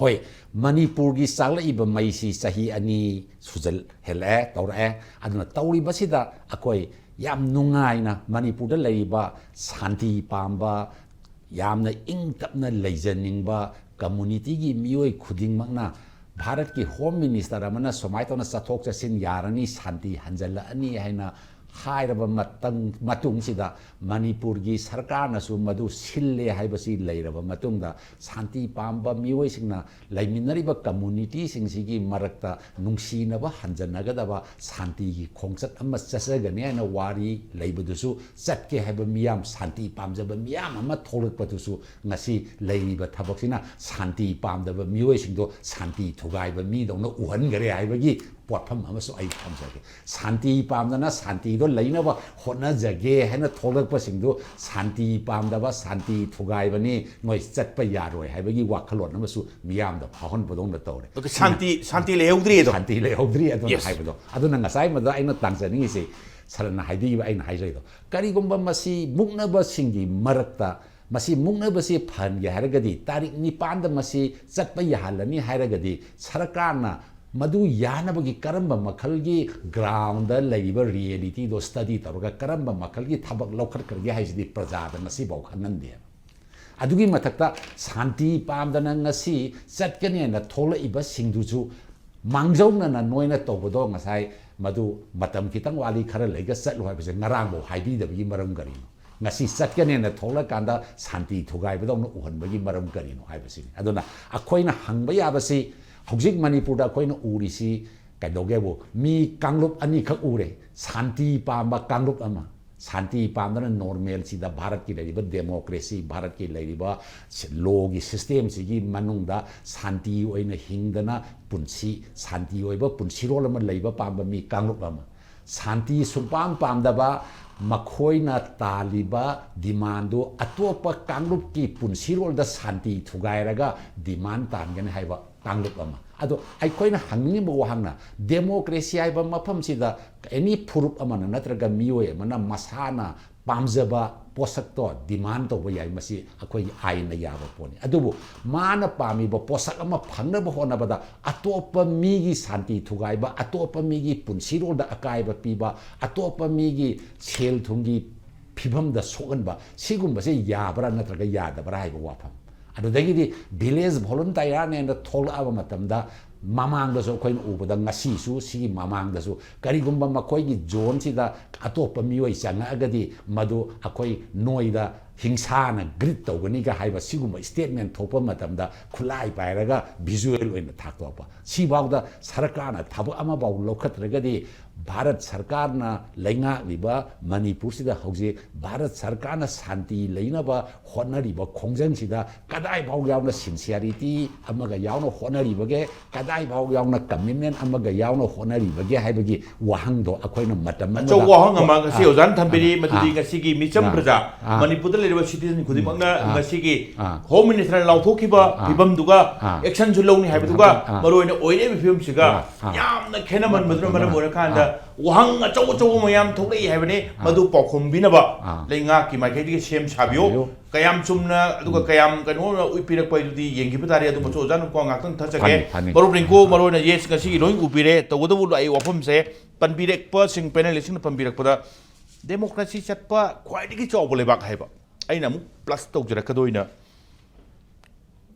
ꯍꯣꯏ, ꯃꯅꯤꯄꯨꯔꯒꯤ ꯆꯥꯛꯂꯛꯏꯕ ꯃꯩꯁꯤ ꯆꯍꯤ ꯑꯅꯤ ꯁꯨꯖꯜ-, ꯍꯦꯜꯂꯛꯑꯦ, ꯇꯧꯔꯛꯑꯦ꯫ ꯑꯗꯨꯅ ꯇꯧꯔꯤꯕꯁꯤꯗ ꯑꯩꯈꯣꯏ ꯌꯥꯝ ꯅꯨꯡꯉꯥꯏꯅ ꯃꯅꯤꯄꯨꯔꯗ ꯂꯩꯔꯤꯕ ꯁꯥꯟꯇꯤ ꯄꯥꯝꯕ, ꯌꯥꯝꯅ ꯏꯪ ꯇꯞꯅ ꯂꯩꯖꯅꯤꯡꯕ ꯀꯝꯃꯨꯅꯤꯇꯤꯒꯤ ꯃꯤꯑꯣꯏ ꯈꯨꯗꯤꯡꯃꯛꯅ ꯚꯥꯔꯠꯀꯤ ꯍꯣꯝ ꯃꯤꯅꯤꯁꯇꯔ ꯑꯃꯅ ꯁꯨꯃꯥꯏꯅ ꯇꯧꯅ ꯆꯠꯊꯣꯛ ꯆꯠꯁꯤꯟ ꯌꯥꯔꯅꯤ, ꯁꯥꯟꯇꯤ ꯍꯟꯖꯜꯂꯛꯑꯅꯤ ꯍꯥꯏꯅ ꯍꯥꯏꯔꯕ ꯃꯇꯝ-, ꯃꯇꯨꯡꯁꯤꯗ ꯃꯅꯤꯄꯨꯔꯒꯤ ꯁꯔꯀꯥꯔꯅꯁꯨ ꯃꯗꯨ ꯁꯤꯜꯂꯦ ꯍꯥꯏꯕꯁꯤ ꯂꯩꯔꯕ ꯃꯇꯨꯡꯗ, ꯁꯥꯟꯇꯤ ꯄꯥꯝꯕ ꯃꯤꯑꯣꯏꯁꯤꯡꯅ ꯂꯩꯃꯤꯟꯅꯔꯤꯕ ꯀꯝꯃꯨꯅꯤꯇꯤꯁꯤꯡꯁꯤꯒꯤ ꯃꯔꯛꯇ ꯅꯨꯡꯁꯤꯅꯕ ꯍꯟꯖꯟꯅꯒꯗꯕ ꯁꯥꯟꯇꯤꯒꯤ ꯈꯣꯡꯆꯠ ꯑꯃ ꯆꯠꯆꯒꯅꯤ ꯍꯥꯏꯅ ꯋꯥꯔꯤ ꯂꯩꯕꯗꯨꯁꯨ, ꯆꯠꯀꯦ ꯍꯥꯏꯕ ꯃꯤꯌꯥꯝ, ꯁꯥꯟꯇꯤ ꯄꯥꯝꯖꯕ ꯃꯤꯌꯥꯝ ꯑꯃ ꯊꯣꯛꯂꯛꯄꯗꯨꯁꯨ ꯉꯁꯤ ꯂꯩꯔꯤꯕ ꯊꯕꯛꯁꯤꯅ ꯁꯥꯟꯇꯤ ꯄꯥꯝꯗꯕ ꯃꯤꯑꯣꯏꯁꯤꯡꯗꯣ ꯁꯥꯟꯇꯤ ꯊꯨꯒꯥꯏꯕ ꯃꯤꯗꯧꯅ ꯎꯍꯟꯈꯔꯦ ꯍꯥꯏꯕꯒꯤ ꯄꯣꯠꯐꯝ ꯑꯃꯁꯨ ꯑꯩ ꯊꯝꯖꯒꯦ꯫ ꯁꯥꯟꯇꯤ ꯄꯥꯝꯗꯅ ꯁꯥꯟꯇꯤꯗꯣ ꯂꯩꯅꯕ ꯍꯣꯠꯅꯖꯒꯦ ꯍꯥꯏꯅ ꯊꯣꯛꯂꯛꯄꯁꯤꯡꯗꯨ ꯁꯥꯟꯇꯤ ꯄꯥꯝꯗꯕ, ꯁꯥꯟꯇꯤ ꯊꯨꯒꯥꯏꯕꯅꯤ, ꯅꯣꯏ ꯆꯠꯄ ꯌꯥꯔꯣꯏ ꯍꯥꯏꯕꯒꯤ ꯋꯥꯈꯜꯂꯣꯟ ꯑꯃꯁꯨ ꯃꯤꯌꯥꯝꯗ ꯐꯥꯎꯍꯟꯕꯗꯧꯅ ꯇꯧꯔꯦ꯫ ꯑꯗꯨꯒ ꯁꯥꯟꯇꯤ, ꯁꯥꯟꯇꯤ ꯂꯩꯍꯧꯗ꯭ꯔꯤ ꯑꯗꯣ꯫ ꯁꯥꯟꯇꯤ ꯂꯩꯍꯧꯗ꯭ꯔꯤ ꯑꯗꯨꯅ Yes. ꯍꯥꯏꯕꯗꯣ꯫ ꯑꯗꯨꯅ ꯉꯁꯥꯏ ꯃꯗꯨ ꯑꯩꯅ ꯇꯥꯡꯖꯅꯤꯡꯉꯤꯁꯤ, ꯁꯔꯅ ꯍꯥꯏꯕꯤꯈꯤꯕ ꯑꯩꯅ ꯍꯥꯏꯖꯔꯤꯗꯣ꯫ ꯀꯔꯤꯒꯨꯝꯕ ꯃꯁꯤ ꯃꯨꯛꯅꯕꯁꯤꯡꯒꯤ ꯃꯔꯛꯇ, ꯃꯁꯤ ꯃꯨꯛꯅꯕꯁꯤ ꯐꯍꯟꯒꯦ ꯍꯥꯏꯔꯒꯗꯤ ꯇꯥꯔꯤꯛ ꯅꯤꯄꯥꯟꯗ ꯃꯁꯤ ꯆꯠꯄ ꯌꯥꯍꯜꯂꯅꯤ ꯍꯥꯏꯔꯒꯗꯤ ꯁꯔꯀꯥꯔꯅ ꯃꯗꯨ ꯌꯥꯅꯕꯒꯤ ꯀꯔꯝꯕ ꯃꯈꯜꯒꯤ ꯒ꯭ꯔꯥꯎꯟꯗ ꯂꯩꯔꯤꯕ ꯔꯤꯌꯦꯂꯤꯇꯤꯗꯣ ꯁ꯭ꯇꯗꯤ ꯇꯧꯔꯒ ꯀꯔꯝꯕ ꯃꯈꯜꯒꯤ ꯊꯕꯛ ꯂꯧꯈꯠꯈ꯭ꯔꯒꯦ ꯍꯥꯏꯁꯤꯗꯤ ꯄ꯭ꯔꯖꯥꯗ ꯉꯁꯤꯐꯥꯎ ꯈꯪꯍꯟꯗꯦ꯫ ꯑꯗꯨꯒꯤ ꯃꯊꯛꯇ ꯁꯥꯟꯇꯤ ꯄꯥꯝꯗꯅ ꯉꯁꯤ ꯆꯠꯀꯅꯤ ꯍꯥꯏꯅ ꯊꯣꯛꯂꯛꯏꯕꯁꯤꯡꯗꯨꯁꯨ ꯃꯥꯡꯖꯧꯅꯅ ꯅꯣꯏꯅ ꯇꯧꯕꯗꯣ ꯉꯁꯥꯏ ꯃꯗꯨ ꯃꯇꯝ ꯈꯤꯇꯪ ꯋꯥꯠꯂꯤ, ꯈꯔ ꯂꯩꯒ ꯆꯠꯂꯨ ꯍꯥꯏꯕꯁꯦ ꯉꯔꯥꯡꯐꯥꯎ ꯍꯥꯏꯕꯤꯗꯕꯒꯤ ꯃꯔꯝ ꯀꯔꯤꯅꯣ? ꯉꯁꯤ ꯆꯠꯀꯅꯦꯅ ꯊꯣꯛꯂꯀꯥꯟꯗ ꯁꯥꯟꯇꯤ ꯊꯨꯒꯥꯏꯕꯗꯧꯅ ꯎꯍꯟꯕꯒꯤ ꯃꯔꯝ ꯀꯔꯤꯅꯣ ꯍꯥꯏꯕꯁꯤꯅꯤ꯫ ꯑꯗꯨꯅ ꯑꯩꯈꯣꯏꯅ ꯍꯪꯕ ꯌꯥꯕꯁꯤ, ꯍꯧꯖꯤꯛ ꯃꯅꯤꯄꯨꯔꯗ ꯑꯩꯈꯣꯏꯅ ꯎꯔꯤꯁꯤ ꯀꯩꯗꯧꯒꯦꯕꯨ, ꯃꯤ ꯀꯥꯡꯂꯨꯞ ꯑꯅꯤꯈꯛ ꯎꯔꯦ꯫ ꯁꯥꯟꯇꯤ ꯄꯥꯝꯕ ꯀꯥꯡꯂꯨꯞ ꯑꯃ, ꯁꯥꯟꯇꯤ ꯄꯥꯝꯗꯅ normalꯁꯤꯗ ꯚꯥꯔꯠꯀꯤ ꯂꯩꯔꯤꯕ democracy, ꯚꯥꯔꯠꯀꯤ ꯂꯩꯔꯤꯕ lawꯒꯤ systemꯁꯤꯒꯤ ꯃꯅꯨꯡꯗ ꯁꯥꯟꯇꯤ ꯑꯣꯏꯅ ꯍꯤꯡꯗꯅ ꯄꯨꯟꯁꯤ, ꯁꯥꯟꯇꯤ ꯑꯣꯏꯕ ꯄꯨꯟꯁꯤꯔꯣꯜ ꯑꯃ ꯂꯩꯕ ꯄꯥꯝꯕ ꯃꯤ ꯀꯥꯡꯂꯨꯞ ꯑꯃ꯫ ꯁꯥꯟꯇꯤ ꯁꯨꯡꯄꯥꯝ ꯄꯥꯝꯗꯕ, ꯃꯈꯣꯏꯅ ꯇꯥꯜꯂꯤꯕ demandꯗꯨ ꯑꯇꯣꯞꯄ ꯀꯥꯡꯂꯨꯞꯀꯤ ꯄꯨꯟꯁꯤꯔꯣꯜꯗ ꯁꯥꯟꯇꯤ ꯊꯨꯒꯥꯏꯔꯒ demand ꯇꯥꯟꯒꯅꯤ ꯍꯥꯏꯕ ꯀꯥꯡꯂꯨꯞ ꯑꯃ꯫ ꯑꯗꯣ ꯑꯩꯈꯣꯏꯅ ꯍꯪꯅꯤꯡꯉꯤꯕ ꯋꯥꯍꯪꯅ, democracy ꯍꯥꯏꯕ ꯃꯐꯝꯁꯤꯗ any ꯐꯨꯔꯨꯞ ꯑꯃꯅ ꯅꯠꯇ꯭ꯔꯒ ꯃꯤꯑꯣꯏ ꯑꯃꯅ ꯃꯁꯥꯅ ꯄꯥꯝꯖꯕ ꯄꯣꯠꯁꯛꯇꯣ demand ꯇꯧꯕ ꯌꯥꯏ, ꯃꯁꯤ ꯑꯩꯈꯣꯏꯒꯤ ꯑꯥꯏꯟꯅ ꯌꯥꯕ ꯄꯣꯠꯅꯤ꯫ ꯑꯗꯨꯕꯨ ꯃꯥꯅ ꯄꯥꯝꯃꯤꯕ ꯄꯣꯠꯁꯛ ꯑꯃ ꯐꯪꯅꯕ ꯍꯣꯠꯅꯕꯗ ꯑꯇꯣꯞꯄ ꯃꯤꯒꯤ ꯁꯥꯟꯇꯤ ꯊꯨꯒꯥꯏꯕ, ꯑꯇꯣꯞꯄ ꯃꯤꯒꯤ ꯄꯨꯟꯁꯤꯔꯣꯜꯗ ꯑꯀꯥꯏꯕ ꯄꯤꯕ, ꯑꯇꯣꯞꯄ ꯃꯤꯒꯤ ꯁꯦꯜ ꯊꯨꯝꯒꯤ ꯐꯤꯕꯝꯗ ꯁꯣꯛꯍꯟꯕ, ꯁꯤꯒꯨꯝꯕꯁꯦ ꯌꯥꯕ꯭ꯔꯥ ꯅꯠꯇ꯭ꯔꯒ ꯌꯥꯗꯕ꯭ꯔꯥ ꯍꯥꯏꯕ ꯋꯥꯐꯝ꯫ ꯑꯗꯨꯗꯒꯤꯗꯤ village volunteerꯅꯦꯅ ꯊꯣꯛꯂꯛꯑꯕ ꯃꯇꯝꯗ, ꯃꯃꯥꯡꯗꯁꯨ ꯑꯩꯈꯣꯏꯅ ꯎꯕꯗ, ꯉꯁꯤꯁꯨ, ꯁꯤꯒꯤ ꯃꯃꯥꯡꯗꯁꯨ, ꯀꯔꯤꯒꯨꯝꯕ ꯃꯈꯣꯏꯒꯤ zoneꯁꯤꯗ ꯑꯇꯣꯞꯄ ꯃꯤꯑꯣꯏ ꯆꯪꯉꯛꯑꯒꯗꯤ, ꯃꯗꯨ ꯑꯩꯈꯣꯏ ꯅꯣꯏꯗ ꯍꯤꯡꯁꯥꯅ greet ꯇꯧꯒꯅꯤꯒ ꯍꯥꯏꯕ ꯁꯤꯒꯨꯝꯕ statement ꯊꯣꯛꯄ ꯃꯇꯝꯗ, ꯈꯨꯠꯂꯥꯏ ꯄꯥꯏꯔꯒ visual ꯑꯣꯏꯅ ꯊꯥꯛꯇꯣꯛꯄ, ꯁꯤꯐꯥꯎꯗ ꯁꯔꯀꯥꯔꯅ ꯊꯕꯛ ꯑꯃꯐꯥꯎ ꯂꯧꯈꯠꯇ꯭ꯔꯒꯗꯤ, ꯚꯥꯔꯠ ꯁꯔꯀꯥꯔꯅ ꯂꯩꯉꯥꯛꯂꯤꯕ ꯃꯅꯤꯄꯨꯔꯁꯤꯗ ꯍꯧꯖꯤꯛ ꯚꯥꯔꯠ ꯁꯔꯀꯥꯔꯅ ꯁꯥꯟꯇꯤ ꯂꯩꯅꯕ ꯍꯣꯠꯅꯔꯤꯕ ꯈꯣꯡꯖꯪꯁꯤꯗ ꯀꯗꯥꯏꯐꯥꯎ ꯌꯥꯎꯅ sincerity ꯑꯃꯒ ꯌꯥꯎꯅ ꯍꯣꯠꯅꯔꯤꯕꯒꯦ, ꯀꯗꯥꯏꯐꯥꯎ ꯌꯥꯎꯅ commitment ꯑꯃꯒ ꯌꯥꯎꯅ ꯍꯣꯠꯅꯔꯤꯕꯒꯦ ꯍꯥꯏꯕꯒꯤ ꯋꯥꯍꯪꯗꯣ ꯑꯩꯈꯣꯏꯅ ꯃꯇꯝ ꯑꯃꯗ ꯑꯆꯧꯕ ꯋꯥꯍꯪ ꯑꯃ ꯉꯁꯤ ꯑꯥ, ꯑꯣꯖꯥꯅ ꯊꯝꯕꯤꯔꯤ, ꯑꯥ, ꯃꯗꯨꯗꯤ ꯑꯥ, ꯉꯁꯤꯒꯤ ꯃꯤꯆꯝ ꯑꯥ, ꯄ꯭ꯔꯖꯥ, ꯑꯥ, ꯃꯅꯤꯄꯨꯔꯗ ꯂꯩꯔꯤꯕ citizen ꯈꯨꯗꯤꯡꯃꯛꯅ ꯑꯥ, ꯉꯁꯤꯒꯤ ꯑꯥ, Home Ministerꯅ ꯂꯥꯎꯊꯣꯛꯈꯤꯕ ꯑꯥ, ꯐꯤꯕꯝꯗꯨꯒ ꯑꯥ, actionꯁꯨ ꯂꯧꯅꯤ ꯍꯥꯏꯕꯗꯨꯒ ꯑꯥ, ꯃꯔꯨꯑꯣꯏꯅ ꯑꯣꯏꯔꯛꯏꯕ ꯐꯤꯕꯝꯁꯤꯒ ꯑꯥ, ꯑꯥ, ꯌꯥꯝꯅ ꯈꯦꯠꯅꯃꯟꯕꯗꯨꯅ ꯃꯔꯝ ꯑꯥ, ꯑꯣꯏꯔꯀꯥꯟꯗ ꯑꯥ, ꯋꯥꯍꯪ ꯑꯆꯧ ꯑꯆꯧꯕ ꯃꯌꯥꯝ ꯊꯣꯛꯂꯛꯏ ꯍꯥꯏꯕꯅꯤ꯫ ꯑꯥ, ꯃꯗꯨ ꯄꯥꯎꯈꯨꯝ ꯄꯤꯅꯕ ꯑꯥ, ꯂꯩꯉꯥꯛꯀꯤ ꯃꯥꯏꯀꯩꯗꯒꯤ ꯁꯦꯝ ꯁꯥꯕꯤꯌꯨ꯫ ꯁꯥꯕꯤꯌꯨ꯫ ꯀꯌꯥꯝ ꯆꯨꯝꯅ ꯑꯗꯨꯒ ꯎꯝ꯫ ꯀꯌꯥꯝ ꯀꯩꯅꯣ ꯎꯠꯄꯤꯔꯛꯄ ꯍꯥꯏꯗꯨꯗꯤ ꯌꯦꯡꯈꯤꯕ ꯇꯥꯔꯦ꯫ ꯑꯗꯨ ꯃꯁꯨ ꯑꯣꯖꯥ ꯅꯨꯄꯥ ꯉꯥꯛꯇꯪ ꯊꯠꯆꯒꯦ꯫ ꯐꯅꯤ, ꯐꯅꯤ꯫ ꯃꯔꯨꯞ ꯔꯤꯡꯀꯨ, ꯃꯔꯨ ꯑꯣꯏꯅ yes ꯉꯁꯤꯒꯤ ꯂꯣꯏ ꯎꯕꯤꯔꯦ꯫ ꯇꯧꯕꯇꯕꯨ ꯑꯩ ꯋꯥꯐꯝꯁꯦ ꯄꯟꯕꯤꯔꯛꯄꯁꯤꯡ, panelistꯁꯤꯡꯅ ꯄꯟꯕꯤꯔꯛꯄꯗ democracy ꯆꯠꯄ ꯈ꯭ꯋꯥꯏꯗꯒꯤ ꯆꯥꯎꯕ ꯂꯩꯕꯥꯛ ꯍꯥꯏꯕ, ꯑꯩꯅ ꯑꯃꯨꯛ plus ꯇꯧꯖꯔꯛꯀꯗꯣꯏꯅ,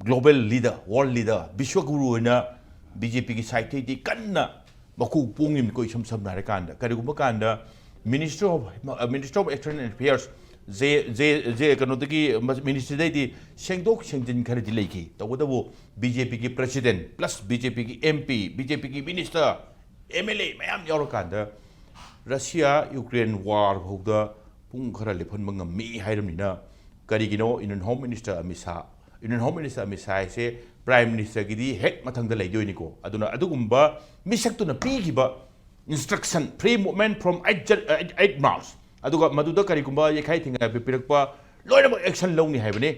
global leader, world leader, ꯕꯤꯁ꯭ꯋꯒꯨꯔꯨ ꯑꯣꯏꯅ BJPꯒꯤ sideꯇꯩꯗꯤ ꯀꯟꯅ ꯃꯈꯣꯡ ꯄꯣꯡꯉꯤꯕꯅꯤꯀꯣ꯫ ꯏꯁꯝ ꯁꯝꯅ ꯍꯥꯏꯔꯀꯥꯟꯗ, ꯀꯔꯤꯒꯨꯝꯕ ꯀꯥꯟꯗ Minister of, Minister of External Affairs J J J ꯀꯩꯅꯣꯗꯒꯤ, ꯃꯤꯅꯤꯁꯇ꯭ꯔꯤꯗꯩꯗꯤ ꯁꯦꯡꯗꯣꯛ ꯁꯦꯡꯖꯤꯟ ꯈꯔꯗꯤ ꯂꯩꯈꯤ꯫ ꯇꯧꯕꯇꯕꯨ ꯕꯤ ꯖꯦ ꯄꯤꯒꯤ ꯄ꯭ꯔꯁꯤꯗꯦꯟ ꯄ꯭ꯂꯁ ꯕꯤ ꯖꯦ ꯄꯤꯒꯤ ꯑꯦꯝ ꯄꯤ, ꯕꯤ ꯖꯦ ꯄꯤꯒꯤ ꯃꯤꯅꯤꯁꯇꯔ, ꯑꯦꯝ ꯑꯦꯜ ꯑꯦ ꯃꯌꯥꯝ ꯌꯥꯎꯔꯀꯥꯟꯗ ꯔꯁꯤꯌꯥ ꯌꯨꯀ꯭ꯔꯦꯟ ꯋꯥꯔ ꯐꯥꯎꯗ ꯄꯨꯡ ꯈꯔ ꯂꯦꯞꯍꯟꯕ ꯉꯝꯃꯤ ꯍꯥꯏꯔꯕꯅꯤꯅ, ꯀꯔꯤꯒꯤꯅꯣ Indian home minister Amit Shah, Indian home minister Amit Shah ꯍꯥꯏꯁꯦ ꯄ꯭ꯔꯥꯏꯝ ꯃꯤꯅꯤꯁꯇꯔꯒꯤꯗꯤ ꯍꯦꯛ ꯃꯊꯪꯗ ꯂꯩꯗꯣꯏꯅꯤꯀꯣ꯫ ꯑꯗꯨꯅ ꯑꯗꯨꯒꯨꯝꯕ ꯃꯤꯁꯛꯇꯨꯅ ꯄꯤꯈꯤꯕ instruction, free movement from eight Jan-, uh, eight March, ꯑꯗꯨꯒ ꯃꯗꯨꯗ ꯀꯔꯤꯒꯨꯝꯕ ꯌꯩꯈꯥꯏ ꯊꯤꯡꯒꯥꯏꯕ ꯄꯤꯔꯛꯄ ꯂꯣꯏꯅꯃꯛ action ꯂꯧꯅꯤ ꯍꯥꯏꯕꯅꯤ꯫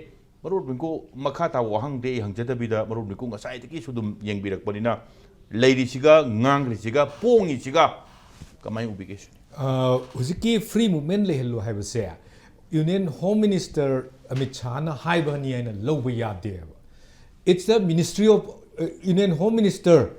ꯃꯔꯨꯞ ꯅꯤꯀꯨ, ꯃꯈꯥ ꯇꯥꯕ ꯋꯥꯍꯪꯗꯤ ꯑꯩ ꯍꯪꯖꯗꯕꯤꯗ, ꯃꯔꯨꯞ ꯅꯤꯀꯨ ꯉꯁꯥꯏꯗꯒꯤꯁꯨ ꯑꯗꯨꯝ ꯌꯦꯡꯕꯤꯔꯛꯄꯅꯤꯅ, ꯂꯩꯔꯤꯁꯤꯒ, ꯉꯥꯡꯈ꯭ꯔꯤꯁꯤꯒ, ꯄꯣꯡꯉꯤꯁꯤꯒ ꯀꯃꯥꯏꯅ ꯎꯕꯤꯒꯦ ꯁꯤꯅꯤ? ꯑ, ꯍꯧꯖꯤꯛꯀꯤ free movement ꯂꯩꯍꯜꯂꯨ ꯍꯥꯏꯕꯁꯦ Union Home Minister ꯑꯃꯤꯠ ꯁꯥꯍꯅ ꯍꯥꯏꯕꯅꯤ ꯍꯥꯏꯅ ꯂꯧꯕ ꯌꯥꯗꯦꯕ꯫ It's the Ministry of, uh, Union Home Minister,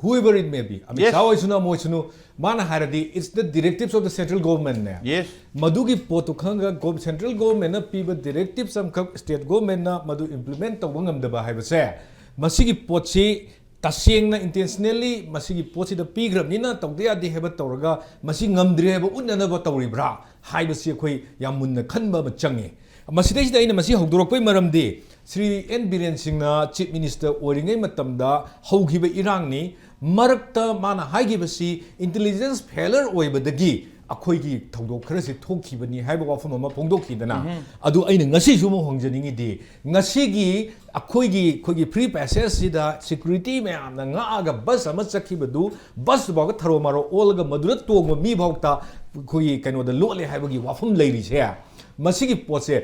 whoever it may be, Amit Yes. Shah ꯑꯣꯏꯁꯅꯨ, ꯑꯃ ꯑꯣꯏꯁꯅꯨ, ꯃꯥꯅ ꯍꯥꯏꯔꯗꯤ it's the directives of the central government ꯅꯦ꯫ Yes. ꯃꯗꯨꯒꯤ ꯄꯣꯠꯇꯨ ꯈꯪꯉꯒ ꯒꯣ-, central government ꯅ ꯄꯤꯕ directives ꯑꯃꯈꯛ state government ꯅ ꯃꯗꯨ implement ꯇꯧꯕ ꯉꯝꯗꯕ ꯍꯥꯏꯕꯁꯦ, ꯃꯁꯤꯒꯤ ꯄꯣꯠꯁꯤ ꯇꯁꯦꯡꯅ intentionally ꯃꯁꯤꯒꯤ ꯄꯣꯠꯁꯤꯗ ꯄꯤꯈ꯭ꯔꯕꯅꯤꯅ ꯇꯧꯗ ꯌꯥꯗꯦ ꯍꯥꯏꯕ ꯇꯧꯔꯒ ꯃꯁꯤ ꯉꯝꯗ꯭ꯔꯦ ꯍꯥꯏꯕ ꯎꯠꯅꯅꯕ ꯇꯧꯔꯤꯕ꯭ꯔꯥ ꯍꯥꯏꯕꯁꯤ ꯑꯩꯈꯣꯏ ꯌꯥꯝ ꯃꯨꯟꯅ ꯈꯟꯕ ꯑꯃ ꯆꯪꯉꯤ꯫ ꯃꯁꯤꯗꯩꯁꯤꯗ ꯑꯩꯅ ꯃꯁꯤ ꯍꯧꯗꯣꯔꯛꯄꯒꯤ ꯃꯔꯝꯗꯤ ꯁ꯭ꯔꯤ ꯑꯦꯟ ꯕꯤꯔꯦꯟ ꯁꯤꯡꯅ Chief Minister ꯑꯣꯏꯔꯤꯉꯩ ꯃꯇꯝꯗ ꯍꯧꯈꯤꯕ ꯏꯔꯥꯡꯅꯤ꯫ ꯃꯔꯛꯇ ꯃꯥꯅ ꯍꯥꯏꯈꯤꯕꯁꯤ intelligence failure ꯑꯣꯏꯕꯗꯒꯤ ꯑꯩꯈꯣꯏꯒꯤ ꯊꯧꯗꯣꯛ ꯈꯔꯁꯤ ꯊꯣꯛꯈꯤꯕꯅꯤ ꯍꯥꯏꯕ ꯋꯥꯐꯝ ꯑꯃ ꯐꯣꯡꯗꯣꯛꯈꯤꯗꯅ, ꯑꯗꯨ ꯑꯩꯅ ꯉꯁꯤꯁꯨ ꯑꯃꯨꯛ ꯍꯪꯖꯅꯤꯡꯉꯤꯗꯤ, ꯉꯁꯤꯒꯤ ꯑꯩꯈꯣꯏꯒꯤ, ꯑꯩꯈꯣꯏꯒꯤ free passage ꯁꯤꯗ security ꯃꯌꯥꯝꯅ ꯉꯥꯛꯑꯒ bus ꯑꯃ ꯆꯠꯈꯤꯕꯗꯨ, bus ꯇꯨꯐꯥꯎꯒ ꯊꯔꯣ ꯃꯥꯔꯣ ꯑꯣꯜꯂꯒ ꯃꯗꯨꯗ ꯇꯣꯡꯕ ꯃꯤ ꯐꯥꯎꯗ ꯑꯩꯈꯣꯏꯒꯤ ꯀꯩꯅꯣꯗ ꯂꯣꯠꯂꯦ ꯍꯥꯏꯕꯒꯤ ꯋꯥꯐꯝ ꯂꯩꯔꯤꯁꯦ, ꯃꯁꯤꯒꯤ ꯄꯣꯠꯁꯦ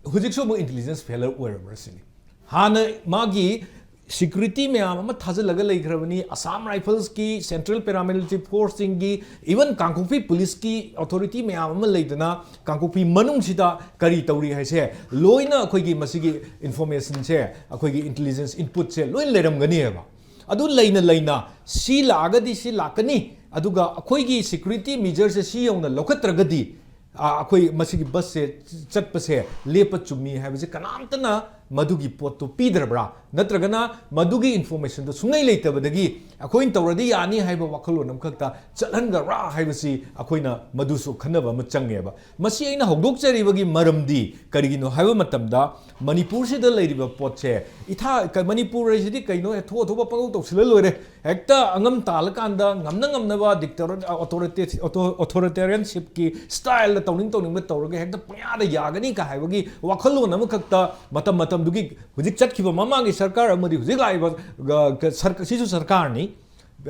ꯍꯧꯖꯤꯛꯁꯨ ꯑꯃꯨꯛ intelligence failure ꯑꯣꯏꯔꯕ꯭ꯔꯥ ꯁꯤꯅꯤ꯫ ꯍꯥꯟꯅ ꯃꯥꯒꯤ security ꯃꯌꯥꯝ ꯑꯃ ꯊꯥꯖꯤꯜꯂꯒ ꯂꯩꯈ꯭ꯔꯕꯅꯤ꯫ Assam Rifles ꯀꯤ, Central Paramilitary Force ꯁꯤꯡꯒꯤ, even ꯀꯥꯡꯄꯣꯛꯄꯤ Police ꯀꯤ authority ꯃꯌꯥꯝ ꯑꯃ ꯂꯩꯗꯅ, ꯀꯥꯡꯄꯣꯛꯄꯤ ꯃꯅꯨꯡꯁꯤꯗ ꯀꯔꯤ ꯇꯧꯔꯤ ꯍꯥꯏꯁꯦ ꯂꯣꯏꯅ ꯑꯩꯈꯣꯏꯒꯤ ꯃꯁꯤꯒꯤ information ꯁꯦ, ꯑꯩꯈꯣꯏꯒꯤ intelligence input ꯁꯦ ꯂꯣꯏ ꯂꯩꯔꯝꯒꯅꯦꯕ꯫ ꯑꯗꯨ ꯂꯩꯅ ꯂꯩꯅ ꯁꯤ ꯂꯥꯛꯑꯒꯗꯤ ꯁꯤ ꯂꯥꯛꯀꯅꯤ, ꯑꯗꯨꯒ ꯑꯩꯈꯣꯏꯒꯤ security measure ꯁꯦ ꯁꯤ ꯌꯧꯅ ꯂꯧꯈꯠꯇ꯭ꯔꯒꯗꯤ, ꯑ, ꯑꯩꯈꯣꯏ ꯃꯁꯤꯒꯤ bus ꯁꯦ ꯆꯠꯄꯁꯦ ꯂꯦꯞꯄ ꯆꯨꯝꯃꯤ ꯍꯥꯏꯕꯁꯦ ꯀꯅꯥꯝꯇꯅ ꯃꯗꯨꯒꯤ ꯄꯣꯠꯇꯨ ꯄꯤꯗ꯭ꯔꯕ꯭ꯔꯥ? ꯅꯠꯇ꯭ꯔꯒꯅ ꯃꯗꯨꯒꯤ informationꯗꯨ ꯁꯨꯡꯂꯩ ꯂꯩꯇꯕꯗꯒꯤ ꯑꯩꯈꯣꯏꯅ ꯇꯧꯔꯗꯤ ꯌꯥꯅꯤ ꯍꯥꯏꯕ ꯋꯥꯈꯜꯂꯣꯟ ꯑꯃꯈꯛꯇ ꯆꯠꯍꯟꯒꯗ꯭ꯔꯥ ꯍꯥꯏꯕꯁꯤ ꯑꯩꯈꯣꯏꯅ ꯃꯗꯨꯁꯨ ꯈꯟꯅꯕ ꯑꯃ ꯆꯪꯉꯦꯕ꯫ ꯃꯁꯤ ꯑꯩꯅ ꯍꯧꯗꯣꯛꯆꯔꯤꯕꯒꯤ ꯃꯔꯝꯗꯤ ꯀꯔꯤꯒꯤꯅꯣ ꯍꯥꯏꯕ ꯃꯇꯝꯗ, ꯃꯅꯤꯄꯨꯔꯁꯤꯗ ꯂꯩꯔꯤꯕ ꯄꯣꯠꯁꯦ, ꯏꯊꯥ-, ꯀ-, ꯃꯅꯤꯄꯨꯔ ꯍꯥꯏꯁꯤꯗꯤ ꯀꯩꯅꯣ, ꯊꯣꯛ ꯊꯣꯛꯄ ꯄꯪꯇꯧ ꯇꯧꯁꯤꯜꯂ ꯂꯣꯏꯔꯦ꯫ ꯍꯦꯛꯇ ꯑꯉꯝ ꯇꯥꯜꯂꯀꯥꯟꯗ ꯉꯝꯅ ꯉꯝꯅꯕ dictator-, authorita-, auto-, authoritarianshipꯀꯤ styleꯗ ꯇꯧꯅꯤꯡ ꯇꯧꯅꯤꯡꯕ ꯇꯧꯔꯒ ꯍꯦꯛꯇ ꯄꯪꯌꯥꯗ ꯌꯥꯒꯅꯤ ꯀ ꯍꯥꯏꯕꯒꯤ ꯋꯥꯈꯜꯂꯣꯟ ꯑꯃꯈꯛꯇ ꯃꯇꯝ ꯃꯇꯝꯗꯨꯒꯤ ꯍꯧꯖꯤꯛ ꯆꯠꯈꯤꯕ ꯃꯃꯥꯡꯒꯤ ꯁꯔꯀꯥꯔ ꯑꯃꯗꯤ ꯍꯧꯖꯤꯛ ꯂꯥꯛꯏꯕ, ꯑ, ꯀ-, ꯁꯔꯀ-, ꯁꯤꯁꯨ ꯁꯔꯀꯥꯔꯅꯤ꯫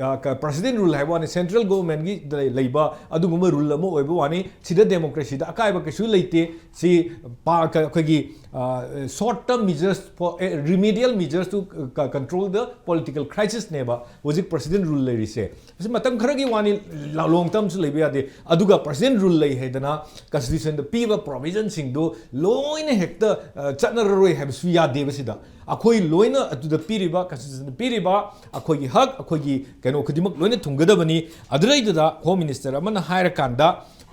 ꯑ, ꯀ-, president rule ꯍꯥꯏꯕ ꯋꯥꯅꯤ, central governmentꯀꯤ ꯂꯩ-, ꯂꯩꯕ ꯑꯗꯨꯒꯨꯝꯕ rule ꯑꯃ ꯑꯣꯏꯕ ꯋꯥꯅꯤ꯫ ꯁꯤꯗ democracyꯗ ꯑꯀꯥꯏꯕ ꯀꯩꯁꯨ ꯂꯩꯇꯦ꯫ ꯁꯤ ꯄꯥ-, ꯀ-, ꯑꯩꯈꯣꯏꯒꯤ, ꯑ, short term measures for, A, remedial measures to, ꯑ, ꯀ-, control the political crisisꯅꯦꯕ ꯍꯧꯖꯤꯛ president rule ꯂꯩꯔꯤꯁꯦ꯫ ꯃꯁꯤ ꯃꯇꯝ ꯈꯔꯒꯤ ꯋꯥꯅꯤ, ꯂ-, long termꯁꯨ ꯂꯩꯕ ꯌꯥꯗꯦ꯫ ꯑꯗꯨꯒ president rule ꯂꯩ ꯍꯥꯏꯗꯅ constitutionꯗ ꯄꯤꯕ provisionꯁꯤꯡꯗꯨ ꯂꯣꯏꯅ ꯍꯦꯛꯇ, ꯑ, ꯆꯠꯅꯔꯔꯣꯏ ꯍꯥꯏꯕꯁꯨ ꯌꯥꯗꯦꯕ꯫ ꯁꯤꯗ ꯑꯩꯈꯣꯏ ꯂꯣꯏꯅ ꯑꯗꯨꯗ ꯄꯤꯔꯤꯕ, constitutionꯗ ꯄꯤꯔꯤꯕ ꯑꯩꯈꯣꯏꯒꯤ ꯍꯛ, ꯑꯩꯈꯣꯏꯒꯤ ꯀꯩꯅꯣ ꯈꯨꯗꯤꯡꯃꯛ ꯂꯣꯏꯅ ꯊꯨꯡꯒꯗꯕꯅꯤ꯫ ꯑꯗꯨꯗꯩꯗꯨꯗ home minister ꯑꯃꯅ ꯍꯥꯏꯔꯀꯥꯟꯗ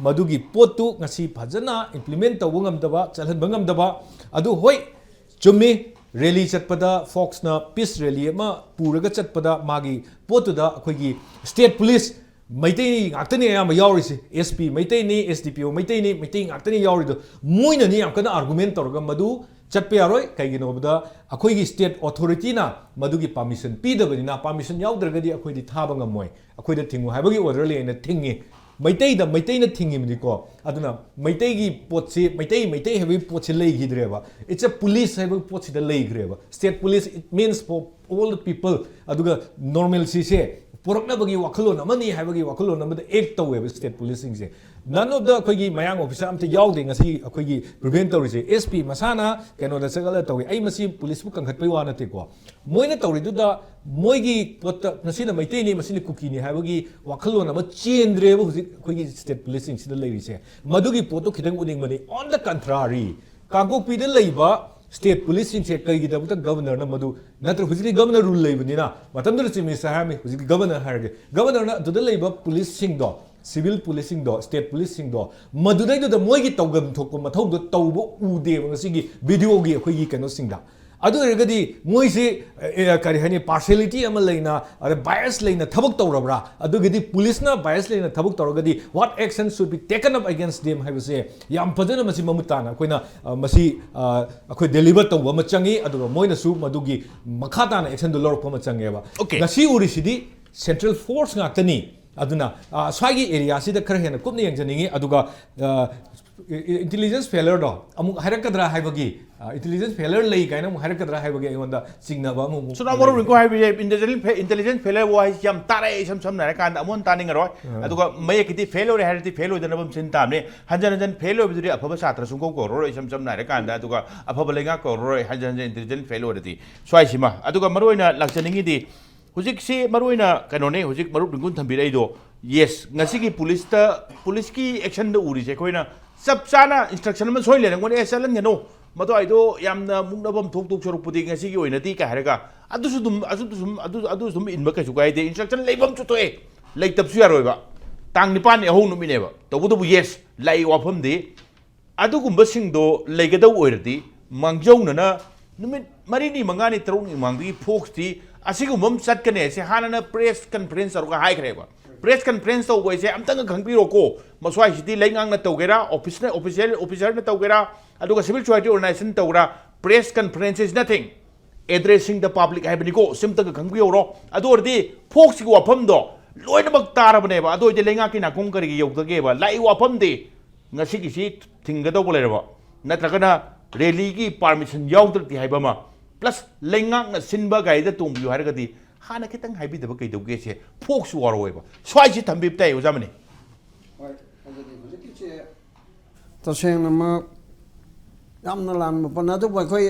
ꯃꯗꯨꯒꯤ ꯄꯣꯠꯇꯨ ꯉꯁꯤ ꯐꯖꯅ implement ꯇꯧꯕ ꯉꯝꯗꯕ, ꯆꯠꯍꯟꯕ ꯉꯝꯗꯕ, ꯑꯗꯨ ꯍꯣꯏ, ꯆꯨꯝꯃꯤ, rally ꯆꯠꯄꯗ, ꯐꯣꯛꯁꯅ peace rally ꯑꯃ ꯄꯨꯔꯒ ꯆꯠꯄꯗ ꯃꯥꯒꯤ ꯄꯣꯠꯇꯨꯗ ꯑꯩꯈꯣꯏꯒꯤ state police ꯃꯩꯇꯩ ꯉꯥꯛꯇꯅꯤ ꯑꯌꯥꯝꯕ ꯌꯥꯎꯔꯤꯁꯦ, SP ꯃꯩꯇꯩꯅꯤ, SDPO ꯃꯩꯇꯩꯅꯤ, ꯃꯩꯇꯩ ꯉꯥꯛꯇꯅꯤ ꯌꯥꯎꯔꯤꯗꯣ꯫ ꯃꯣꯏꯅꯅꯤ ꯌꯥꯝ ꯀꯟꯅ argument ꯇꯧꯔꯒ ꯃꯗꯨ ꯆꯠꯄ ꯌꯥꯔꯣꯏ꯫ ꯀꯩꯒꯤꯅꯣ ꯍꯥꯏꯕꯗ ꯑꯩꯈꯣꯏꯒꯤ state authorityꯅ ꯃꯗꯨꯒꯤ permission ꯄꯤꯗꯕꯅꯤꯅ, permission ꯌꯥꯎꯗ꯭ꯔꯒꯗꯤ ꯑꯩꯈꯣꯏꯗꯤ ꯊꯥꯕ ꯉꯝꯃꯣꯏ, ꯑꯩꯈꯣꯏꯗ ꯊꯤꯡꯉꯨ ꯍꯥꯏꯕꯒꯤ order ꯂꯩ ꯍꯥꯏꯅ ꯊꯤꯡꯉꯤ꯫ ꯃꯩꯇꯩꯗ ꯃꯩꯇꯩꯅ ꯊꯤꯡꯉꯤꯕꯅꯤꯀꯣ꯫ ꯑꯗꯨꯅ ꯃꯩꯇꯩꯒꯤ ꯄꯣꯠꯁꯤ, ꯃꯩꯇꯩ, ꯃꯩꯇꯩ ꯍꯥꯏꯕꯒꯤ ꯄꯣꯠꯁꯤ ꯂꯩꯈꯤꯗ꯭ꯔꯦꯕ꯫ It's a police ꯍꯥꯏꯕ ꯄꯣꯠꯁꯤꯗ ꯂꯩꯈ꯭ꯔꯦꯕ꯫ State police, it means for all the people꯫ ꯑꯗꯨꯒ normalcyꯁꯦ ꯄꯨꯔꯛꯅꯕꯒꯤ ꯋꯥꯈꯜꯂꯣꯟ ꯑꯃꯅꯤ ꯍꯥꯏꯕꯒꯤ ꯋꯥꯈꯜꯂꯣꯟ ꯑꯃꯗ act ꯇꯧꯋꯦꯕ state policeꯁꯤꯡꯁꯦ꯫ None of the ꯑꯩꯈꯣꯏꯒꯤ ꯃꯌꯥꯡ officer ꯑꯝꯇ ꯌꯥꯎꯗꯦ ꯉꯁꯤ ꯑꯩꯈꯣꯏꯒꯤ prevent ꯇꯧꯔꯤꯁꯦ꯫ SP ꯃꯁꯥꯅ ꯀꯩꯅꯣꯗ ꯆꯠꯂꯒ ꯇꯧꯏ꯫ ꯑꯩ ꯃꯁꯤ policeꯄꯨ ꯀꯟꯈꯠꯄꯩ ꯋꯥ ꯅꯠꯇꯦꯀꯣ꯫ ꯃꯣꯏꯅ ꯇꯧꯔꯤꯗꯨꯗ ꯃꯣꯏꯒꯤ ꯄꯣꯠꯇ ꯃꯁꯤꯅ ꯃꯩꯇꯩꯅꯤ, ꯃꯁꯤꯅ ꯀꯨꯀꯤꯅꯤ ꯍꯥꯏꯕꯒꯤ ꯋꯥꯈꯜꯂꯣꯟ ꯑꯃ ꯆꯦꯟꯗ꯭ꯔꯦꯕ ꯍꯧꯖꯤꯛ ꯑꯩꯈꯣꯏꯒꯤ state policeꯁꯤꯡꯁꯤꯗ ꯂꯩꯔꯤꯁꯦ꯫ ꯃꯗꯨꯒꯤ ꯄꯣꯠꯇꯣ ꯈꯤꯇꯪ ꯎꯠꯅꯤꯡꯕꯅꯤ꯫ On the contrary, ꯀꯥꯡꯄꯣꯛꯄꯤꯗ ꯂꯩꯕ state policeꯁꯤꯡꯁꯦ ꯀꯩꯒꯤꯗꯃꯛꯇ governorꯅ ꯃꯗꯨ, ꯅꯠꯇ꯭ꯔ ꯍꯧꯖꯤꯛꯇꯤ governor rule ꯂꯩꯕꯅꯤꯅ, ꯃꯇꯝꯗꯨꯗ chief minister ꯍꯥꯏꯔꯝꯃꯤ, ꯍꯧꯖꯤꯛꯇꯤ governor ꯍꯥꯏꯔꯒꯦ, governorꯅ ꯑꯗꯨꯗ ꯂꯩꯕ policeꯁꯤꯡꯗꯣ ꯁꯤꯚꯤꯜ ꯄꯨꯂꯤꯁꯁꯤꯡꯗꯣ, ꯁ꯭ꯇꯦꯠ ꯄꯨꯂꯤꯁꯁꯤꯡꯗꯣ, ꯃꯗꯨꯗꯩꯗꯨꯗ ꯃꯣꯏꯒꯤ ꯇꯧꯐꯝ ꯊꯣꯛꯄ ꯃꯊꯧꯗꯣ ꯇꯧꯕ ꯎꯗꯦꯕ ꯉꯁꯤꯒꯤ ꯚꯤꯗꯤꯑꯣꯒꯤ ꯑꯩꯈꯣꯏꯒꯤ ꯀꯩꯅꯣꯁꯤꯡꯗ꯫ ꯑꯗꯨ ꯑꯣꯏꯔꯒꯗꯤ ꯃꯣꯏꯁꯤ, ꯑꯦ, ꯀꯔꯤ ꯍꯥꯏꯅꯤ, ꯄꯥꯔꯁꯤꯌꯦꯂꯤꯇꯤ ꯑꯃ ꯂꯩꯅ, ꯑꯗ ꯕꯥꯏꯁ ꯂꯩꯅ ꯊꯕꯛ ꯇꯧꯔꯕ꯭ꯔꯥ? ꯑꯗꯨꯒꯗꯤ ꯄꯨꯂꯤꯁꯅ ꯕꯥꯏꯁ ꯂꯩꯅ ꯊꯕꯛ ꯇꯧꯔꯒꯗꯤ, what action should be taken up against them ꯍꯥꯏꯕꯁꯦ ꯌꯥꯝ ꯐꯖꯅ ꯃꯁꯤ ꯃꯃꯨꯠ ꯇꯥꯅ ꯑꯩꯈꯣꯏꯅ, ꯑ, ꯃꯁꯤ, ꯑ, ꯑꯩꯈꯣꯏ ꯗꯦꯂꯤꯚꯔ ꯇꯧꯕ ꯑꯃ ꯆꯪꯉꯤ꯫ ꯑꯗꯨꯒ ꯃꯣꯏꯅꯁꯨ ꯃꯗꯨꯒꯤ ꯃꯈꯥ ꯇꯥꯅ ꯑꯦꯛꯁꯟꯗꯨ ꯂꯧꯔꯛꯄ ꯑꯃ ꯆꯪꯉꯦꯕ꯫ Okay. ꯉꯁꯤ ꯎꯔꯤꯁꯤꯗꯤ ꯁꯦꯟꯇ꯭ꯔꯦꯜ ꯐꯣꯔꯁ ꯉꯥꯛꯇꯅꯤ꯫ ꯑꯗꯨꯅ, ꯑ, ꯁ꯭ꯋꯥꯏꯒꯤ ꯑꯦꯔꯤꯌꯥꯁꯤꯗ ꯈꯔ ꯍꯦꯟꯅ ꯀꯨꯞꯅ ꯌꯦꯡꯖꯅꯤꯡꯉꯤ꯫ ꯑꯗꯨꯒ, ꯑ, ꯏꯟꯇꯦꯂꯤꯖꯦꯟꯁ ꯐꯦꯂꯔꯗꯣ ꯑꯃꯨꯛ ꯍꯥꯏꯔꯛꯀꯗ꯭ꯔꯥ ꯍꯥꯏꯕꯒꯤ, ꯑ, ꯏꯟꯇꯦꯂꯤꯖꯦꯟꯁ ꯐꯦꯂꯔ ꯂꯩ ꯀꯥꯏꯅ ꯑꯃꯨꯛ ꯍꯥꯏꯔꯛꯀꯗ꯭ꯔꯥ ꯍꯥꯏꯕꯒꯤ ꯑꯩꯉꯣꯟꯗ ꯆꯤꯡꯅꯕ ꯑꯃꯨꯛ ꯁꯨꯅꯥ ꯃꯔꯨꯞ ꯔꯤꯡꯀꯨ ꯍꯥꯏꯕꯁꯦ ꯏꯟꯇꯦꯂꯤꯖꯦꯟꯁ ꯐꯦ-, ꯏꯟꯇꯦꯂꯤꯖꯦꯟꯁ ꯐꯦꯂꯔ ꯋꯥꯍꯩꯁꯦ ꯌꯥꯝ ꯇꯥꯔꯛꯑꯦ, ꯏꯁꯝ ꯁꯝꯅ ꯍꯥꯏꯔꯀꯥꯟꯗ ꯑꯃꯨꯛ ꯍꯟꯅ ꯇꯥꯅꯤꯡꯉꯔꯣꯏ꯫ ꯑꯗꯨꯒ ꯃꯌꯦꯛꯀꯤꯗꯤ ꯐꯦꯜ ꯑꯣꯏꯔꯦ ꯍꯥꯏꯔꯗꯤ ꯐꯦꯜ ꯑꯣꯏꯗꯅꯕ ꯑꯃ ꯁꯤꯟ ꯇꯥꯕꯅꯤ꯫ ꯍꯟꯖꯟ ꯍꯟꯖꯟ ꯐꯦꯜ ꯑꯣꯏꯕꯗꯨꯗꯤ ꯑꯐꯕ ꯁꯥꯇ꯭ꯔ ꯁꯨꯡꯀꯧ ꯀꯧꯔꯔꯣꯏ, ꯏꯁꯝ ꯁꯝꯅ ꯍꯥꯏꯔꯀꯥꯟꯗ, ꯑꯗꯨꯒ ꯑꯐꯕ ꯂꯩꯉꯥꯛ ꯀꯧꯔꯔꯣꯏ, ꯍꯟꯖꯟ ꯍꯟꯖꯟ ꯏꯟꯇꯦꯂꯤꯖꯦꯟꯁ ꯐꯦꯜ ꯑꯣꯏꯔꯗꯤ꯫ ꯁ꯭ꯋꯥꯏꯁꯤꯃ꯫ ꯑꯗꯨꯒ ꯃꯔꯨꯑꯣꯏꯅ ꯂꯥꯛꯆꯅꯤꯡꯉꯤꯗꯤ ꯍꯧꯖꯤꯛꯁꯤ ꯃꯔꯨꯑꯣꯏꯅ ꯀꯩꯅꯣꯅꯦ, ꯍꯧꯖꯤꯛ ꯃꯔꯨꯞ ꯔꯤꯡꯀꯨꯟ ꯊꯝꯕꯤꯔꯛꯏꯗꯣ꯫ ꯌꯦꯁ, ꯉꯁꯤꯒꯤ ꯄꯨꯂꯤꯁꯇ, ꯄꯨꯂꯤꯁꯀꯤ ꯑꯦꯛꯁꯟꯗ ꯎꯔꯤꯁꯦ ꯑꯩꯈꯣꯏꯅ ꯆꯞ ꯆꯥꯅ ꯏꯟꯁꯇ꯭ꯔꯛꯁꯟ ꯑꯃ ꯁꯣꯏ ꯂꯩꯔꯝꯒꯅꯤ, "ꯑꯦ, ꯆꯠꯍꯟꯒꯅꯨ, ꯃꯗꯨꯋꯥꯏꯗꯣ ꯌꯥꯝꯅ ꯃꯨꯛꯅꯕ ꯑꯃ ꯊꯣꯛꯇꯣꯛ ꯁꯔꯨꯛꯄꯨꯗꯤ ꯉꯁꯤꯒꯤ ꯑꯣꯏꯅꯗꯤ" ꯀꯥꯏ ꯍꯥꯏꯔꯒ, ꯑꯗꯨꯁꯨ ꯑꯗꯨꯝ, ꯑꯗꯨꯁꯨ ꯑꯗꯨꯝ, ꯑꯗꯨ, ꯑꯗꯨꯁꯨ ꯑꯗꯨꯝ ꯏꯟꯕ ꯀꯩꯁꯨ ꯀꯥꯏꯗꯦ꯫ ꯏꯟꯁꯇ꯭ꯔꯛꯁꯟ ꯂꯩꯕ ꯑꯃꯁꯨ ꯊꯣꯛꯑꯦ, ꯂꯩꯇꯕꯁꯨ ꯌꯥꯔꯣꯏꯕ꯫ ꯇꯥꯡ ꯅꯤꯄꯥꯟꯅꯤ, ꯑꯍꯧ ꯅꯨꯃꯤꯠꯅꯦꯕ꯫ ꯇꯧꯕꯇꯕꯨ, ꯌꯦꯁ, ꯂꯥꯛꯏ ꯋꯥꯐꯝꯗꯤ ꯑꯗꯨꯒꯨꯝꯕꯁꯤꯡꯗꯣ ꯂꯩꯒꯗꯧ ꯑꯣꯏꯔꯗꯤ, ꯃꯥꯡꯖꯧꯅꯅ ꯅꯨꯃꯤꯠ ꯃꯔꯤꯅꯤ, ꯃꯉꯥꯅꯤ, ꯇꯔꯨꯛꯅꯤ ꯃꯃꯥꯡꯗꯒꯤ ꯐꯣꯛꯁꯇꯤ ꯑꯁꯤꯒꯨꯝꯕ ꯑꯃ ꯆꯠꯀꯅꯤ ꯍꯥꯏꯁꯦ ꯍꯥꯟꯅꯅ ꯄ꯭ꯔꯦꯁ ꯀꯟꯐꯔꯦꯟꯁ ꯇꯧꯔꯒ ꯍꯥꯏꯈ꯭ꯔꯦꯕ꯫ ꯄ꯭ꯔꯦꯁ ꯀꯟꯐꯔꯦꯟꯁ ꯇꯧꯕ ꯍꯥꯏꯁꯦ ꯑꯝꯇꯪꯒ ꯈꯪꯕꯤꯔꯣꯀꯣ, ꯃꯁ꯭ꯋꯥꯏꯁꯤꯗꯤ ꯂꯩꯉꯥꯛꯅ ꯇꯧꯒꯦꯔꯥ, ꯑꯣꯐꯤꯁꯅ, ꯑꯣꯐꯤꯁꯤꯌꯦꯜ ꯑꯣꯐꯤꯁꯔꯅ ꯇꯧꯒꯦꯔꯥ, ꯑꯗꯨꯒ ꯁꯤꯚꯤꯜ ꯁꯣꯁꯥꯏꯇꯤ ꯑꯣꯔꯒꯅꯥꯏꯖꯦꯁꯟ ꯇꯧꯒꯦꯔꯥ, press conference is nothing, addressing the public ꯍꯥꯏꯕꯅꯤꯀꯣ, ꯁꯤꯝꯇꯒ ꯈꯪꯕꯤꯍꯧꯔꯣ꯫ ꯑꯗꯨ ꯑꯣꯏꯔꯗꯤ ꯐꯣꯛꯁꯀꯤ ꯋꯥꯐꯝꯗꯣ ꯂꯣꯏꯅꯃꯛ ꯇꯥꯔꯕꯅꯦꯕ꯫ ꯑꯗꯨ ꯑꯣꯏꯔꯗꯤ ꯂꯩꯉꯥꯛꯀꯤ ꯅꯥꯀꯣꯡ ꯀꯔꯤꯒꯤ ꯌꯧꯗꯒꯦꯕ? ꯂꯥꯛꯏ ꯋꯥꯐꯝꯗꯤ ꯉꯁꯤꯒꯤꯁꯤ ꯊꯤꯡꯒꯗꯧꯕ ꯂꯩꯔꯕ, ꯅꯠꯇ꯭ꯔꯒꯅ ꯔꯦꯂꯤꯒꯤ ꯄꯥꯔꯃꯤꯁꯟ ꯌꯥꯎꯗ꯭ꯔꯗꯤ ꯍꯥꯏꯕ ꯑꯃ, ꯄ꯭ꯂꯁ ꯂꯩꯉꯥꯛꯅ ꯁꯤꯟꯕ ꯒꯥꯔꯤꯗ ꯇꯣꯡꯕꯤꯌꯨ ꯍꯥꯏꯔꯒꯗꯤ ꯍꯥꯟꯅ ꯈꯤꯇꯪ ꯍꯥꯏꯕꯤꯗꯕ ꯀꯩꯗꯧꯒꯦꯁꯦ ꯐꯣꯛꯁ ꯋꯥꯔꯣꯏꯕ꯫ ꯁ꯭ꯋꯥꯏꯁꯤ ꯊꯝꯕꯤꯕ ꯇꯥꯏ, ꯑꯣꯖꯥ ꯃꯅꯤ꯫ ꯍꯣꯏ, ꯑꯗꯨꯗꯤ ꯍꯧꯖꯤꯛꯀꯤꯁꯦ ꯇꯁꯦꯡꯅꯃꯛ ꯌꯥꯝꯅ ꯂꯥꯟꯕ ꯄꯣꯠꯅꯤ꯫ ꯑꯗꯨꯕꯨ ꯑꯩꯈꯣꯏ,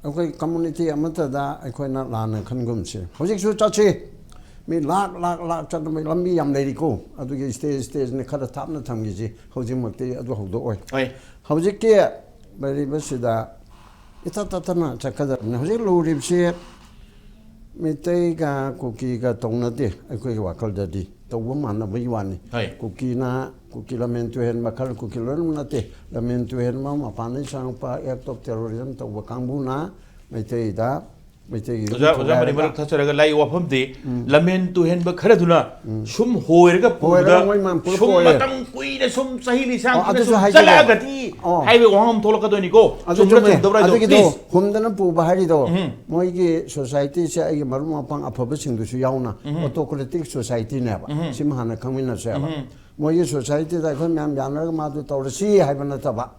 ꯑꯩꯈꯣꯏ ꯀꯝꯃꯨꯅꯤꯇꯤ ꯑꯃꯠꯇꯗ ꯑꯩꯈꯣꯏꯅ ꯂꯥꯟꯅ ꯈꯟꯒꯨꯝꯁꯤ꯫ ꯍꯧꯖꯤꯛꯁꯨ ꯆꯠꯁꯤ꯫ ꯃꯤ ꯂꯥꯛ, ꯂꯥꯛ, ꯂꯥꯛ ꯆꯠꯅꯕ ꯂꯝꯕꯤ ꯌꯥꯝ ꯂꯩꯔꯤꯀꯣ꯫ ꯑꯗꯨꯒꯤ ꯁ꯭ꯇꯦꯖ, ꯁ꯭ꯇꯦꯖꯅꯤ ꯈꯔ ꯊꯥꯞꯅ ꯊꯝꯈꯤꯁꯤ꯫ ꯍꯧꯖꯤꯛꯃꯛꯇꯤ ꯑꯗꯨ ꯍꯧꯗꯣꯛꯑꯣꯏ꯫ ꯍꯣꯏ꯫ ꯍꯧꯖꯤꯛꯀꯤ ꯂꯩꯔꯤꯕꯁꯤꯗ ꯏꯇꯠ ꯇꯠꯇꯅ ꯆꯠꯀꯗꯕꯅꯤ꯫ ꯍꯧꯖꯤꯛ ꯂꯨꯔꯤꯕꯁꯤ ꯃꯩꯇꯩꯒ ꯀꯨꯀꯤꯒ ꯇꯧꯅꯗꯦ ꯑꯩꯈꯣꯏꯒꯤ ꯋꯥꯈꯜꯗꯗꯤ꯫ ꯇꯧꯕ ꯃꯥꯟꯅꯕꯒꯤ ꯋꯥꯅꯤ꯫ ꯍꯣꯏ꯫ ꯀꯨꯀꯤꯅ, ꯀꯨꯀꯤ ꯂꯝꯍꯦꯟ ꯇꯨꯍꯦꯟꯕ ꯈꯔ, ꯀꯨꯀꯤ ꯂꯣꯏꯅꯃꯛ ꯅꯠꯇꯦ, ꯂꯝꯍꯦꯟ ꯇꯨꯍꯦꯟꯕ, ꯃꯄꯥꯟꯗꯒꯤ ꯆꯪꯉꯛꯄ act of terrorism ꯇꯧꯕ ꯀꯥꯡꯕꯨꯅ ꯃꯩꯇꯩꯗ, ꯃꯩꯇꯩꯒꯤ ꯑꯣꯖꯥ, ꯑꯣꯖꯥ ꯃꯅꯤ ꯃꯔꯛ ꯊꯠꯆꯔꯒ ꯂꯥꯏ ꯋꯥꯐꯝꯗꯤ, ꯂꯝꯍꯦꯟ ꯇꯨꯍꯦꯟꯕ ꯈꯔꯗꯨꯅ ꯁꯨꯝ ꯍꯣꯏꯔꯒ ꯄꯨꯕꯗ, ꯍꯣꯏꯔꯒ ꯃꯣꯏ ꯃꯥꯡ ꯄꯨꯂꯞ ꯁꯨꯝ ꯍꯣꯏꯔꯦ꯫ ꯃꯇꯝ ꯀꯨꯏꯅ ꯁꯨꯝ ꯆꯍꯤ ꯂꯤꯁꯥꯡ ꯑꯣ, ꯀꯨꯏꯅ ꯑꯗꯨꯁꯨ ꯁꯨꯝ ꯍꯥꯏꯖꯒꯦ꯫ ꯆꯠꯂꯛꯑꯒꯗꯤ ꯑꯣ꯫ ꯍꯥꯏꯕꯒꯤ ꯋꯥꯍꯪ ꯑꯃ ꯊꯣꯛꯂꯛꯀꯗꯣꯏꯅꯤꯀꯣ꯫ ꯑꯗꯨ ꯆꯨꯝꯕ꯭ꯔꯥ ꯆꯨꯝꯃꯦ꯫ ꯆꯨꯝꯗꯕ꯭ꯔꯥ ꯍꯥꯏꯗꯣ, ꯑꯗꯨꯒꯤꯗꯣ please꯫ ꯍꯨꯝꯗꯅ ꯄꯨꯕ ꯍꯥꯏꯔꯤꯗꯣ, ꯎꯝ꯫ ꯃꯣꯏꯒꯤ society ꯁꯦ ꯑꯩꯒꯤ ꯃꯔꯨꯞ ꯃꯄꯥꯡ ꯑꯐꯕꯁꯤꯡꯗꯨꯁꯨ ꯌꯥꯎꯅ autocratic society ꯅꯦꯕ꯫ ꯁꯤꯃ ꯍꯥꯟꯅ ꯈꯪꯃꯤꯟꯅꯁꯦꯕ꯫ ꯃꯣꯏꯒꯤ society ꯗ ꯑꯩꯈꯣꯏ ꯃꯌꯥꯝ ꯌꯥꯅꯔꯒ ꯃꯥꯗꯨ ꯇꯧꯔꯁꯤ ꯍꯥꯏꯕ ꯅꯠꯇꯕ,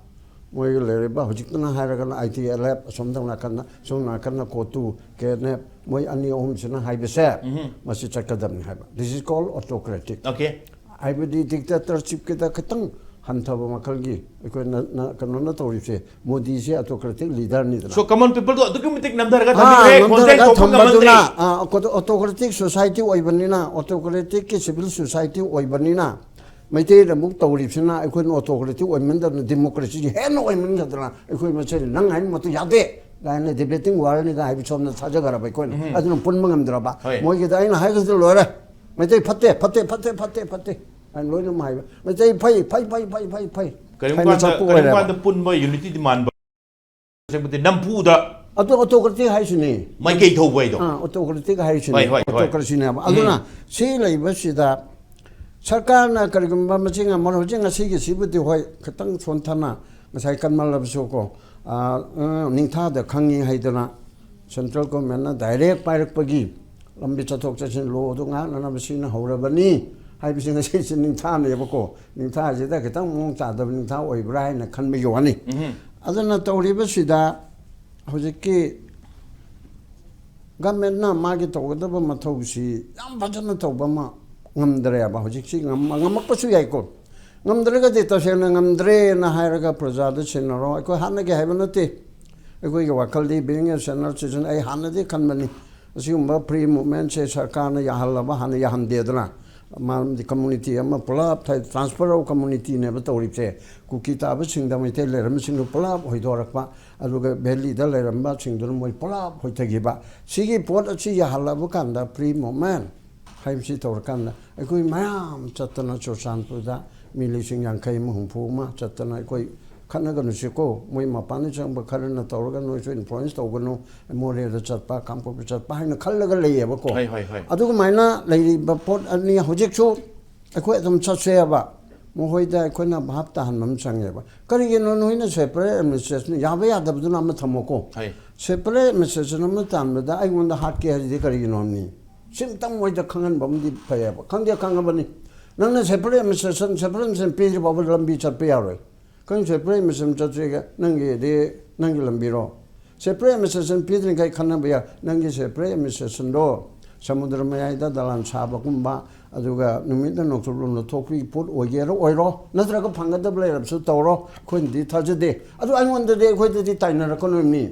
ꯃꯣꯏꯒꯤ ꯂꯩꯔꯤꯕ ꯍꯧꯖꯤꯛꯇꯅ ꯍꯥꯏꯔꯒꯅ I T L F, ꯑꯁꯣꯝ ꯅꯥꯀꯟꯗ, ꯁꯣꯝ ꯅꯥꯀꯟꯗ COTU, K N F, ꯃꯣꯏ ꯑꯅꯤ ꯑꯍꯨꯝꯁꯤꯅ ꯍꯥꯏꯕꯁꯦ, ꯃꯁꯤ ꯆꯠꯀꯗꯕꯅꯤ ꯍꯥꯏꯕ꯫ This is called autocratic꯫ Okay꯫ ꯍꯥꯏꯕꯗꯤ dictatorship ꯀꯤꯗ ꯈꯤꯇꯪ ꯍꯟꯊꯕ ꯃꯈꯜꯒꯤ, ꯑꯩꯈꯣꯏꯅ, ꯅ-, ꯀꯩꯅꯣꯅ ꯇꯧꯔꯤꯕꯁꯦ, ꯃꯣꯗꯤꯁꯦ autocratic leader ꯅꯤꯗꯅ꯫ So common people ꯗꯣ ꯑꯗꯨꯛꯀꯤ ꯃꯇꯤꯛ ꯅꯝꯊꯔꯒ ꯑꯥ, ꯊꯝꯕꯤꯈ꯭ꯔꯦ, ꯅꯝꯊꯔꯒ ꯈꯣꯟꯖꯦꯜ ꯊꯣꯛꯄ ꯊꯝꯕꯗꯨꯅ, ꯉꯝꯃꯛꯇ꯭ꯔꯦ꯫ ꯑꯥ, autocratic society ꯑꯣꯏꯕꯅꯤꯅ, autocratic ꯀꯤ civil society ꯑꯣꯏꯕꯅꯤꯅ, ꯃꯩꯇꯩꯗ ꯑꯃꯨꯛ ꯇꯧꯔꯤꯕꯁꯤꯅ ꯑꯩꯈꯣꯏꯅ autocratic ꯑꯣꯏꯃꯟꯗꯅ democracy ꯁꯤ ꯍꯦꯟꯅ ꯑꯣꯏꯃꯟꯒꯗꯅ ꯑꯩꯈꯣꯏ ꯃꯁꯦꯟ ꯅꯪ ꯍꯥꯏꯅ ꯃꯇꯨ ꯌꯥꯗꯦ ꯀꯥꯏꯅ debating war ꯅꯤꯒ ꯍꯥꯏꯕ ꯁꯣꯝꯗ ꯊꯥꯖꯈ꯭ꯔꯕ ꯑꯩꯈꯣꯏꯅ꯫ ꯑꯗꯨꯅ ꯄꯨꯟꯕ ꯉꯝꯗ꯭ꯔꯕ꯫ ꯍꯣꯏ꯫ ꯃꯣꯏꯒꯤꯗ ꯑꯩꯅ ꯍꯥꯏꯒꯗ꯭ꯔ ꯂꯣꯏꯔꯦ꯫ ꯃꯩꯇꯩ ꯐꯠꯇꯦ, ꯐꯠꯇꯦ, ꯐꯠꯇꯦ, ꯐꯠꯇꯦ, ꯐꯠꯇꯦ ꯍꯥꯏꯅ ꯂꯣꯏꯅꯃꯛ ꯍꯥꯏꯕ꯫ ꯃꯩꯇꯩ ꯐꯩ, ꯐꯩ, ꯐꯩ, ꯐꯩ, ꯐꯩ, ꯐꯩ ꯍꯥꯏꯅ ꯀꯔꯤꯒꯨꯝꯕ ꯀꯥꯟꯗ, ꯆꯠꯄ ꯀꯔꯤꯒꯨꯝꯕ ꯑꯣꯏꯔꯦꯕ꯫ ꯀꯥꯟꯗ ꯄꯨꯟꯕ unity ꯗꯤ ꯃꯥꯟꯕ꯫ ꯅꯝꯐꯨꯗ ꯑꯗꯨ autocratic ꯍꯥꯏꯁꯤꯅꯤ꯫ ꯃꯥꯏꯀꯩ ꯊꯧꯕ ꯍꯥꯏꯗꯣ꯫ ꯑꯥ, autocratic ꯍꯥꯏꯁꯤꯅꯤ꯫ ꯍꯣꯏ, ꯍꯣꯏ, ꯍꯣꯏ꯫ Autocracy ꯅꯦꯕ꯫ ꯑꯗꯨꯅ ꯁꯤ ꯂꯩꯕꯁꯤꯗ ꯁꯔꯀꯥꯔꯅ ꯀꯔꯤꯒꯨꯝꯕ ꯃꯁꯤ ꯉꯝꯃꯔꯣꯏ, ꯍꯧꯖꯤꯛ ꯉꯁꯤꯒꯤꯁꯤꯕꯨꯗꯤ ꯍꯣꯏ ꯈꯤꯇꯪ ꯁꯣꯟꯊꯅ ꯉꯁꯥꯏ ꯀꯟꯃꯜꯂꯕꯁꯨ ꯀꯣ, ꯑꯥ, ꯑꯥ, ꯅꯤꯡꯊꯥꯗ ꯈꯪꯉꯤ ꯍꯥꯏꯗꯅ central government ꯅ direct ꯄꯥꯏꯔꯛꯄꯒꯤ ꯂꯝꯕꯤ ꯆꯠꯊꯣꯛ ꯆꯠꯁꯤꯟ law ꯗꯨ ꯉꯥꯛꯅꯅꯕ ꯁꯤꯖꯤꯟꯅꯍꯧꯔꯕꯅꯤ ꯍꯥꯏꯕꯁꯤ ꯉꯁꯤꯁꯤ ꯅꯤꯡꯊꯥꯅꯦꯕꯀꯣ꯫ ꯅꯤꯡꯊꯥꯁꯤꯗ ꯈꯤꯇꯪ ꯃꯑꯣꯡ ꯆꯥꯗꯕ ꯅꯤꯡꯊꯥ ꯑꯣꯏꯕ꯭ꯔꯥ ꯍꯥꯏꯅ ꯈꯟꯕꯒꯤ ꯋꯥꯅꯤ꯫ ꯑꯗꯨꯅ ꯇꯧꯔꯤꯕꯁꯤꯗ ꯍꯧꯖꯤꯛꯀꯤ government ꯅ ꯃꯥꯒꯤ ꯇꯧꯒꯗꯕ ꯃꯊꯧꯁꯤ ꯌꯥꯝ ꯐꯖꯅ ꯇꯧꯕ ꯑꯃ ꯉꯝꯗ꯭ꯔꯦꯕ꯫ ꯍꯧꯖꯤꯛꯁꯤ ꯉꯝ-, ꯉꯝꯃꯛꯄꯁꯨ ꯌꯥꯏꯀꯣ꯫ ꯉꯝꯗ꯭ꯔꯒꯗꯤ ꯇꯁꯦꯡꯅ ꯉꯝꯗ꯭ꯔꯦꯅ ꯍꯥꯏꯔꯒ ꯄ꯭ꯔꯖꯥꯗ ꯁꯤꯟꯅꯔꯣ꯫ ꯑꯩꯈꯣꯏ ꯍꯥꯟꯅꯒꯤ ꯍꯥꯏꯕ ꯅꯠꯇꯦ꯫ ꯑꯩꯈꯣꯏꯒꯤ ꯋꯥꯈꯜꯗꯤ being a senior citizen ꯑꯩ ꯍꯥꯟꯅꯗꯤ ꯈꯟꯕꯅꯤ꯫ ꯑꯁꯤꯒꯨꯝꯕ free movement ꯁꯦ ꯁꯔꯀꯥꯔꯅ ꯌꯥꯍꯜꯂꯕ, ꯍꯥꯟꯅ ꯌꯥꯍꯟꯗꯦꯗꯅ꯫ ꯃꯔꯝꯗꯤ community ꯑꯃ ꯄꯨꯂꯞ ꯊ-, transfer of community ꯅꯦꯕ ꯇꯧꯔꯤꯕꯁꯦ꯫ ꯀꯨꯀꯤ ꯇꯥꯕꯁꯤꯡꯗ ꯃꯩꯇꯩ ꯂꯩꯔꯝꯕꯁꯤꯡꯗꯨ ꯄꯨꯂꯞ ꯍꯣꯏꯗꯣꯔꯛꯄ, ꯑꯗꯨꯒ valley ꯗ ꯂꯩꯔꯝꯕꯁꯤꯡꯗꯨꯅ ꯃꯣꯏ ꯄꯨꯂꯞ ꯍꯣꯏꯊꯈꯤꯕ꯫ ꯁꯤꯒꯤ ꯄꯣꯠ ꯑꯁꯤ ꯌꯥꯍꯜꯂꯕ ꯀꯥꯟꯗ free movement ꯍꯥꯏꯕꯁꯤ ꯇꯧꯔꯀꯥꯟꯗ ꯑꯩꯈꯣꯏ ꯃꯌꯥꯝ ꯆꯠꯇꯅ ꯆꯨꯔꯆꯥꯟꯄꯨꯔꯗ ꯃꯤ ꯂꯤꯁꯤꯡ ꯌꯥꯡꯈꯩ ꯑꯃ, ꯍꯨꯝꯐꯨ ꯑꯃ ꯆꯠꯇꯅ ꯑꯩꯈꯣꯏ ꯈꯠꯅꯒꯅꯨꯁꯤꯀꯣ, ꯃꯣꯏ ꯃꯄꯥꯟꯗ ꯆꯪꯕ ꯈꯔꯅ ꯇꯧꯔꯒ ꯅꯣꯏꯁꯨ ꯏꯟꯐ꯭ꯂꯨꯌꯦꯟꯁ ꯇꯧꯒꯅꯨ, ꯃꯣꯔꯦꯗ ꯆꯠꯄ, ꯀꯥꯡꯄꯣꯛꯄꯤ ꯆꯠꯄ ꯍꯥꯏꯅ ꯈꯜꯂꯒ ꯂꯩꯌꯦꯕꯀꯣ꯫ ꯍꯣꯏ, ꯍꯣꯏ, ꯍꯣꯏ꯫ ꯑꯗꯨꯃꯥꯏꯅ ꯂꯩꯔꯤꯕ ꯄꯣꯠ ꯑꯅꯤ ꯍꯧꯖꯤꯛꯁꯨ ꯑꯩꯈꯣꯏ ꯑꯗꯨꯝ ꯆꯠꯁꯦꯕ꯫ ꯃꯈꯣꯏꯗ ꯑꯩꯈꯣꯏꯅ ꯚꯥꯞ ꯇꯥꯍꯟꯕ ꯑꯃ ꯆꯪꯉꯦꯕ꯫ ꯀꯔꯤꯒꯤꯅꯣ ꯅꯣꯏꯅ ꯁꯦꯄꯔꯦꯠ ꯑꯦꯗꯃꯤꯅꯤꯁꯇ꯭ꯔꯦꯁꯟ ꯌꯥꯕ ꯌꯥꯗꯕꯗꯨꯅ ꯑꯃ ꯊꯝꯃꯣꯀꯣ꯫ ꯍꯣꯏ꯫ ꯁꯦꯄꯔꯦꯠ ꯑꯦꯗꯃꯤꯅꯤꯁꯇ꯭ꯔꯦꯁꯟ ꯑꯃ ꯇꯥꯟꯕꯗ ꯑꯩꯉꯣꯟꯗ ꯍꯥꯠꯀꯦ ꯍꯥꯏꯁꯤꯗꯤ ꯀꯔꯤꯒꯤꯅꯣ ꯍꯥꯏꯕꯅꯤ? ꯁꯤꯝꯇꯪ ꯃꯣꯏꯗ ꯈꯪꯍꯟꯕ ꯑꯃꯗꯤ ꯐꯩꯌꯦꯕ꯫ ꯈꯪꯗꯦ, ꯈꯪꯉꯕꯅꯤ꯫ ꯅꯪꯅ ꯁꯦꯄꯔꯦꯠ ꯑꯦꯗꯃꯤꯅꯤꯁꯇ꯭ꯔꯦꯁꯟ, ꯁꯦꯄꯔꯦꯠ ꯑꯦꯗꯃꯤꯅꯤꯁꯇ꯭ꯔꯦꯁꯟ ꯄꯤꯗ꯭ꯔꯤ ꯐꯥꯎꯕ ꯂꯝꯕꯤ ꯆꯠꯄ ꯌꯥꯔꯣꯏ꯫ ꯀꯔꯤꯒꯨꯝꯕ ꯁꯦꯄꯔꯦꯠ ꯑꯦꯗꯃꯤꯅꯤꯁꯇ꯭ꯔꯦꯁꯟ ꯆꯠꯇ꯭ꯔꯤꯒ ꯅꯪꯒꯤꯗꯤ ꯅꯪꯒꯤ ꯂꯝꯕꯤꯔꯣ? ꯁꯦꯄꯔꯦꯠ ꯑꯦꯗꯃꯤꯅꯤꯁꯇ꯭ꯔꯦꯁꯟ ꯄꯤꯗ꯭ꯔꯤꯉꯩ ꯈꯟꯅꯕ ꯌꯥꯏ꯫ ꯅꯪꯒꯤ ꯁꯦꯄꯔꯦꯠ ꯑꯦꯗꯃꯤꯅꯤꯁꯇ꯭ꯔꯦꯁꯟꯗꯣ ꯁꯃꯨꯗ꯭ꯔ ꯃꯌꯥꯏꯗ ꯗꯂꯥꯟ ꯁꯥꯕꯒꯨꯝꯕ, ꯑꯗꯨꯒ ꯅꯨꯃꯤꯠꯅ ꯅꯣꯡꯆꯨꯞꯂꯣꯝꯗ ꯊꯣꯛꯄꯒꯤ ꯄꯣꯠ ꯑꯣꯏꯒꯦꯔꯥ ꯑꯣꯏꯔꯣ, ꯅꯠꯇ꯭ꯔꯒ ꯐꯪꯒꯗꯕ ꯂꯩꯔꯕꯁꯨ ꯇꯧꯔꯣ, ꯑꯩꯈꯣꯏꯅꯗꯤ ꯊꯥꯖꯗꯦ꯫ ꯑꯗꯨ ꯑꯩꯉꯣꯟꯗꯗꯤ, ꯑꯩꯈꯣꯏꯗꯗꯤ ꯇꯥꯏꯅꯔꯛꯀꯅꯣ ꯃꯤ꯫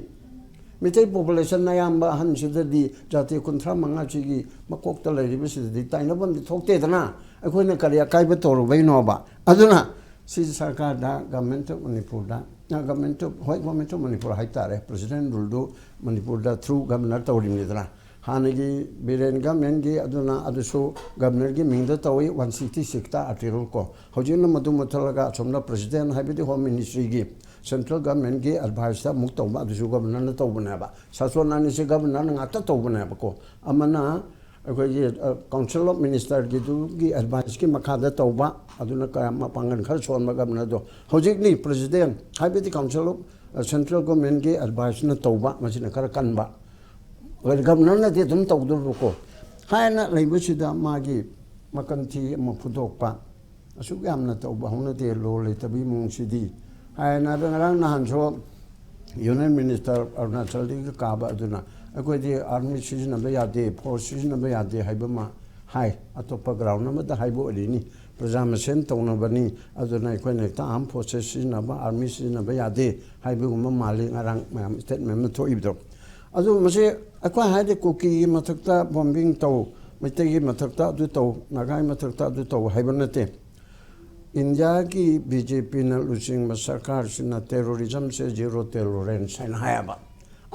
ꯃꯤꯇꯩ ꯄꯣꯄꯨꯂꯦꯁꯟ ꯑꯌꯥꯝꯕ ꯑꯍꯟꯁꯤꯗꯗꯤ, ꯖꯥꯇꯤ ꯀꯨꯟꯊ꯭ꯔꯥ ꯃꯉꯥꯁꯤꯒꯤ ꯃꯀꯣꯛꯇ ꯂꯩꯔꯤꯕꯁꯤꯗꯗꯤ ꯇꯥꯏꯅꯐꯝꯗꯤ ꯊꯣꯛꯇꯦꯗꯅ꯫ ꯑꯩꯈꯣꯏꯅ ꯀꯔꯤ ꯑꯀꯥꯏꯕ ꯇꯧꯔꯨꯕꯩꯅꯣꯕ? ꯑꯗꯨꯅ ꯁꯤ ꯁꯔꯀꯥꯔꯗ, ꯒꯚꯔꯟꯃꯦꯟꯠ ꯑꯣꯐ ꯃꯅꯤꯄꯨꯔꯗ, ꯒꯚꯔꯟꯃꯦꯟꯠ ꯑꯣꯐ, ꯍꯣꯏ, ꯒꯚꯔꯟꯃꯦꯟꯠ ꯑꯣꯐ ꯃꯅꯤꯄꯨꯔ ꯍꯥꯏꯇꯥꯔꯦ, ꯄ꯭ꯔꯦꯁꯤꯗꯦꯟꯠ ꯔꯨꯜꯗꯨ ꯃꯅꯤꯄꯨꯔꯗ ꯊ꯭ꯔꯨ ꯒꯚꯔꯅꯔ ꯇꯧꯔꯤꯕꯅꯤꯗꯅ꯫ ꯍꯥꯟꯅꯒꯤ ꯕꯤꯔꯦꯟ ꯒꯚꯔꯟꯃꯦꯟꯠꯀꯤ, ꯑꯗꯨꯅ ꯑꯗꯨꯁꯨ ꯒꯚꯔꯅꯔꯒꯤ ꯃꯤꯡꯗ ꯇꯧꯏ, ꯋꯥꯟ ꯁꯤꯛꯁꯇꯤ ꯁꯤꯛꯁꯇ ꯑꯥꯔꯇꯤꯀꯜ ꯀꯣ꯫ ꯍꯧꯖꯤꯛꯅ ꯃꯗꯨ ꯃꯨꯠꯊꯠꯂꯒ ꯑꯁꯣꯝꯗ ꯄ꯭ꯔꯦꯁꯤꯗꯦꯟꯠ, ꯍꯥꯏꯕꯗꯤ ꯍꯣꯝ ꯃꯤꯅꯤꯁꯇ꯭ꯔꯤꯒꯤ, ꯁꯦꯟꯇ꯭ꯔꯦꯜ ꯒꯚꯔꯟꯃꯦꯟꯠꯀꯤ ꯑꯦꯗꯚꯥꯏꯁꯇ ꯑꯃꯨꯛ ꯇꯧꯕ, ꯑꯗꯨꯁꯨ ꯒꯚꯔꯅꯔꯅ ꯇꯧꯕꯅꯦꯕ꯫ ꯁꯥꯁꯣꯟ ꯑꯅꯤꯁꯦ ꯒꯚꯔꯅꯔꯅ ꯉꯥꯛꯇ ꯇꯧꯕꯅꯦꯕꯀꯣ꯫ ꯑꯃꯅ ꯑꯩꯈꯣꯏꯒꯤ, ꯑ, ꯀꯥꯎꯟꯁꯤꯜ ꯑꯣꯐ ꯃꯤꯅꯤꯁꯇꯔꯒꯤꯗꯨꯒꯤ ꯑꯦꯗꯚꯥꯏꯁꯀꯤ ꯃꯈꯥꯗ ꯇꯧꯕ, ꯑꯗꯨꯅ ꯀꯌꯥ ꯃꯄꯥꯡꯒꯜ ꯈꯔ ꯁꯣꯟꯕ ꯒꯚꯔꯅꯔꯗꯣ꯫ ꯍꯧꯖꯤꯛꯅꯤ ꯄ꯭ꯔꯦꯁꯤꯗꯦꯟꯠ, ꯍꯥꯏꯕꯗꯤ ꯀꯥꯎꯟꯁꯤꯜ ꯑꯣꯐ, ꯑ, ꯁꯦꯟꯇ꯭ꯔꯦꯜ ꯒꯚꯔꯟꯃꯦꯟꯠꯀꯤ ꯑꯦꯗꯚꯥꯏꯁꯅ ꯇꯧꯕ, ꯃꯁꯤꯅ ꯈꯔ ꯀꯟꯕ꯫ ꯒꯚꯔꯅꯔꯅꯗꯤ ꯑꯗꯨꯝ ꯇꯧꯗꯣꯔꯤꯕꯀꯣ꯫ ꯍꯥꯏꯅ ꯂꯩꯕꯁꯤꯗ ꯃꯥꯒꯤ ꯃꯀꯟꯊꯤ ꯑꯃ ꯐꯨꯗꯣꯛꯄ, ꯑꯁꯨꯛ ꯌꯥꯝꯅ ꯇꯧꯕ ꯍꯧꯅꯗꯦ, ꯂꯣ ꯂꯩꯇꯕꯒꯤ ꯃꯑꯣꯡꯁꯤꯗꯤ꯫ ꯍꯥꯏꯅ ꯑꯗꯣ ꯉꯔꯥꯡ ꯅꯍꯥꯟꯁꯨ ꯌꯨꯅꯤꯌꯟ ꯃꯤꯅꯤꯁꯇꯔ ꯑꯔꯨꯅꯥꯆꯜꯗꯒꯤ ꯀꯥꯕ ꯑꯗꯨꯅ ꯑꯩꯈꯣꯏꯗꯤ ꯑꯥꯔꯃꯤ ꯁꯤꯖꯤꯟꯅꯕ ꯌꯥꯗꯦ, ꯐꯣꯔꯁ ꯁꯤꯖꯤꯟꯅꯕ ꯌꯥꯗꯦ ꯍꯥꯏꯕ ꯑꯃ ꯍꯥꯏ꯫ ꯑꯇꯣꯞꯄ ꯒ꯭ꯔꯥꯎꯟ ꯑꯃꯗ ꯍꯥꯏꯕ ꯑꯣꯏꯔꯤꯅꯤ, ꯄ꯭ꯔꯖꯥ ꯃꯁꯦꯟ ꯇꯧꯅꯕꯅꯤ, ꯑꯗꯨꯅ ꯑꯩꯈꯣꯏꯅ ꯍꯦꯛꯇ ꯑꯥꯔꯝ ꯐꯣꯔꯁꯦꯁ ꯁꯤꯖꯤꯟꯅꯕ, ꯑꯥꯔꯃꯤ ꯁꯤꯖꯤꯟꯅꯕ ꯌꯥꯗꯦ ꯍꯥꯏꯕꯒꯨꯝꯕ ꯃꯥꯜꯂꯤ ꯉꯔꯥꯡ ꯃꯌꯥꯝ ꯁ꯭ꯇꯦꯠꯃꯦꯟ ꯑꯃ ꯊꯣꯛꯏꯕꯗꯣ꯫ ꯑꯗꯨ ꯃꯁꯤ ꯑꯩꯈꯣꯏ ꯍꯥꯏꯗꯤ ꯀꯨꯀꯤꯒꯤ ꯃꯊꯛꯇ ꯕꯣꯝꯕꯤꯡ ꯇꯧ, ꯃꯩꯇꯩꯒꯤ ꯃꯊꯛꯇ ꯑꯗꯨ ꯇꯧ, ꯅꯥꯒꯥꯒꯤ ꯃꯊꯛꯇ ꯑꯗꯨ ꯇꯧ ꯍꯥꯏꯕ ꯅꯠꯇꯦ꯫ ꯏꯟꯗꯤꯌꯥꯒꯤ ꯕꯤ ꯖꯦ ꯄꯤꯅ ꯂꯨꯆꯤꯡꯕ ꯁꯔꯀꯥꯔꯁꯤꯅ ꯇꯦꯔꯣꯔꯤꯖꯝꯁꯦ ꯖꯦꯔꯣ ꯇꯣꯂꯔꯦꯟꯁ ꯍꯥꯏꯅ ꯍꯥꯏꯌꯦꯕ꯫